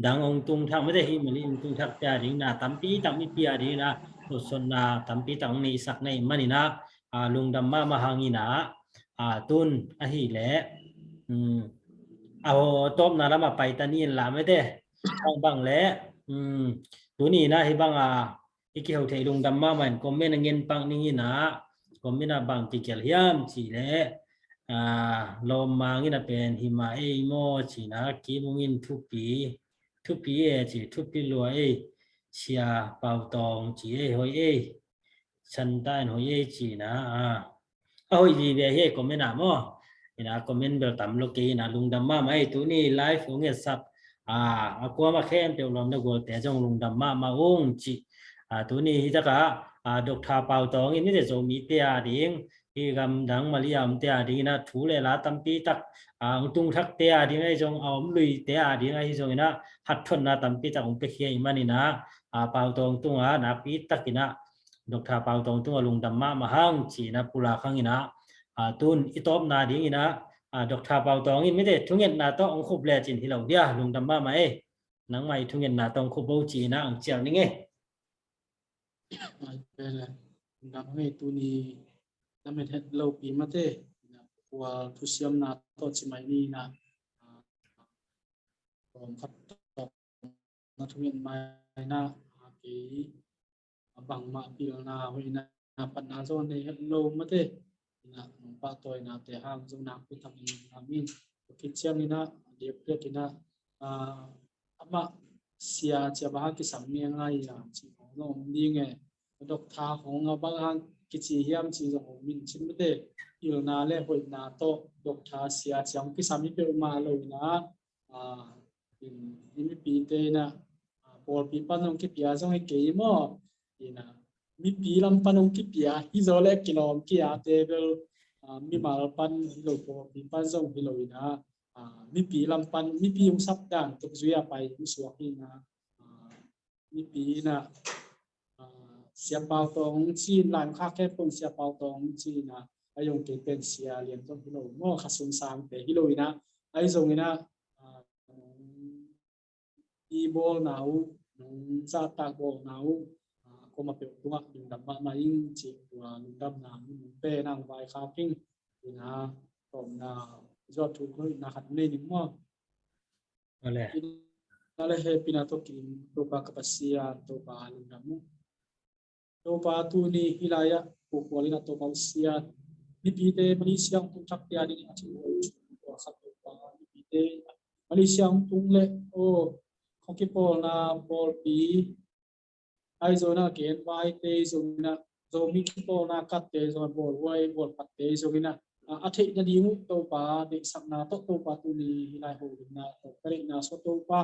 dang hong tung thak mate, hih Mali hong tung thakte a ding na tampi tak mipi a ding na, thutsonna tampi tak hong neihsak na hih manin ah, ah, lungdam mahmah hangin ah, ah, tun ahih leh, um, a ho tawpna lamah pai ta ni in la mate, bangbang leh, um, tuni in ah hih banga i kiho thei lungdam mahmah in comment a ngen pak ning in ah, comment ah bang kigelh hiam cih leh, ah, Lawmmang in ah pen hi mah ei maw ci-in ah, Kim Ung in thupi, thupi e ci, thupi lua ei, Sia Pau Tawng ci ei, hoih ei, Santa in hoih ei ci-in ah, ah, a hoih vive hi ei comment ah maw? Ina comment bel tam lo kei ina, lungdam mahmah ei. Tuni live hong etsak, ah, a kuamah khempeuh lawm na gualte zong lungdam mahmah ung ci. Ah, tuni hih takah, ah, Doctor Pau Tawng in mite Zomite a ding, hih gamdang Mali a omte a dingin ah thu le la tampi tak, ah, hong tung thakte a ding ahi zong, a om luite a ding ahi zongin ah hatthotna tampi tak hong piakhia ih manin ah, ah, Pau Tawng tungah nakpi takin ah Doctor Pau Tawng tungah lungdam mahmah hang ci-in ah pulak hangin ah, ah, tun i tawpna dingin ah, ah, Doctor Pau Tawng in mite thungetna tawh hong khup lecin hi lo dia, lungdam mahmah ei. Nangmah i thungetna tawh hong khup bo ci-in ah hong cial ning ei. Lungdam hang ei, tuni lamet het lopi mate, khual thusiamna tawh ci mai ni-in ah, ah, kawm khat tawh na thunget mai na, ah, kei, ah, bangmah pilna hoihna, ah, panna zong nei het lo mate. Ina nong pahtawinate hang zong nakpi takin lungdam ing. Tua khit ciangin ah, a diakdiakin ah, ah, amah sia cia bang hang kisam nge ngai a cih khawng zong om ding e. Doctor khawng a bang hang kici hiam cih zong om in cin mate. Pilna le hoihna tawh doctor sia cia hong kisam hi peuhmah lo-in ah, ah, in, i mipite in ah, ah, pawlpi pan hong kipia zong hi kei maw? In ah, mipi lam pan hong kipia hi zaw leh kilawm kia te bel, ah, mimal pan hi lo, pawlpi pan zong hi lo-in ah, ah, mipi lam pan, mipi hong sap dan tuk zui a pai hong suak hi-in ah, ah, mipi in ah, ah, Sia Pau Tawng hong ci-in, lai khak khempeuh Sia Pau Tawng hong ci-in ah, a yong kei pen Sia Lian Tawng hi lo maw, Kha Sung Sangte hi lo-in ah, ahi zongin ah, ah, nong i bawlna uh, nong zahtak bawlna uh, ah, kuamah peuh tungah lungdam mahmah ing cih tua lungdamna mun hong pe nang vaikhak ing. Ina tawpna zuat thu hoihna khat nei ning maw? Ina le hehpihna tawh kidim, Topa ka Pasian, Topa lungdam uh. Topa tuni hih lai-ah khuakhual in ah Topa Pasian, mipite Malaysia hong tung thakte a dingin a thu tua khat Topa, mipite Malaysia hong tung leh, aw, Khawki pawlna pawlpi, ahi zongin ah genvaite zongin ah, Zomi kipawlna katte zongin ah, bawlhuai bawlphatte zongin ah, a, a theih nading uh Topa deihsakna tawh Topa tuni hih lai holimna tawh ka deihna sua Topa,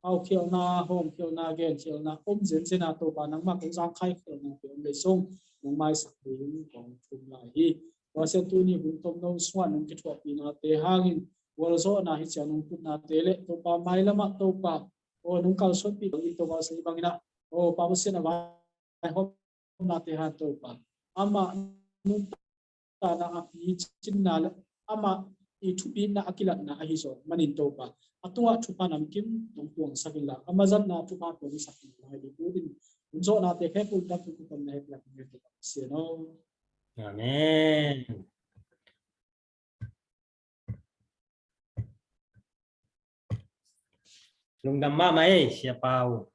haukhialhna, hawmkhialhna, genkhialhna om zenzen a, Topa nangmah kong zangkhaikhialhna te om lei zong nong maisak ding kong thum lai hi. Tua sia tuni hun tomno sungah nong kithuahpihnate hangin gualzawhna hi ciang nong tutnate le Topa mailamah Topa, aw, nong kalsuanpih bangin Topa sa i bangin ah, aw, Pa Pasian a vai vaihawmnate hang Topa, amah nuntakna a picinna le amah i thupitna a kilatna ahi zong manin Topa a tungah thupha namkim hong puangsak inla, a mazatna thupha puangsak inla, i ut in hun zawhnate khempeuh in tak thu kitamna hek lak in hek lak sin aw. Amen. Lungdam mahmah ei, Sia Pau.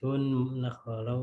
Tun na kho lo.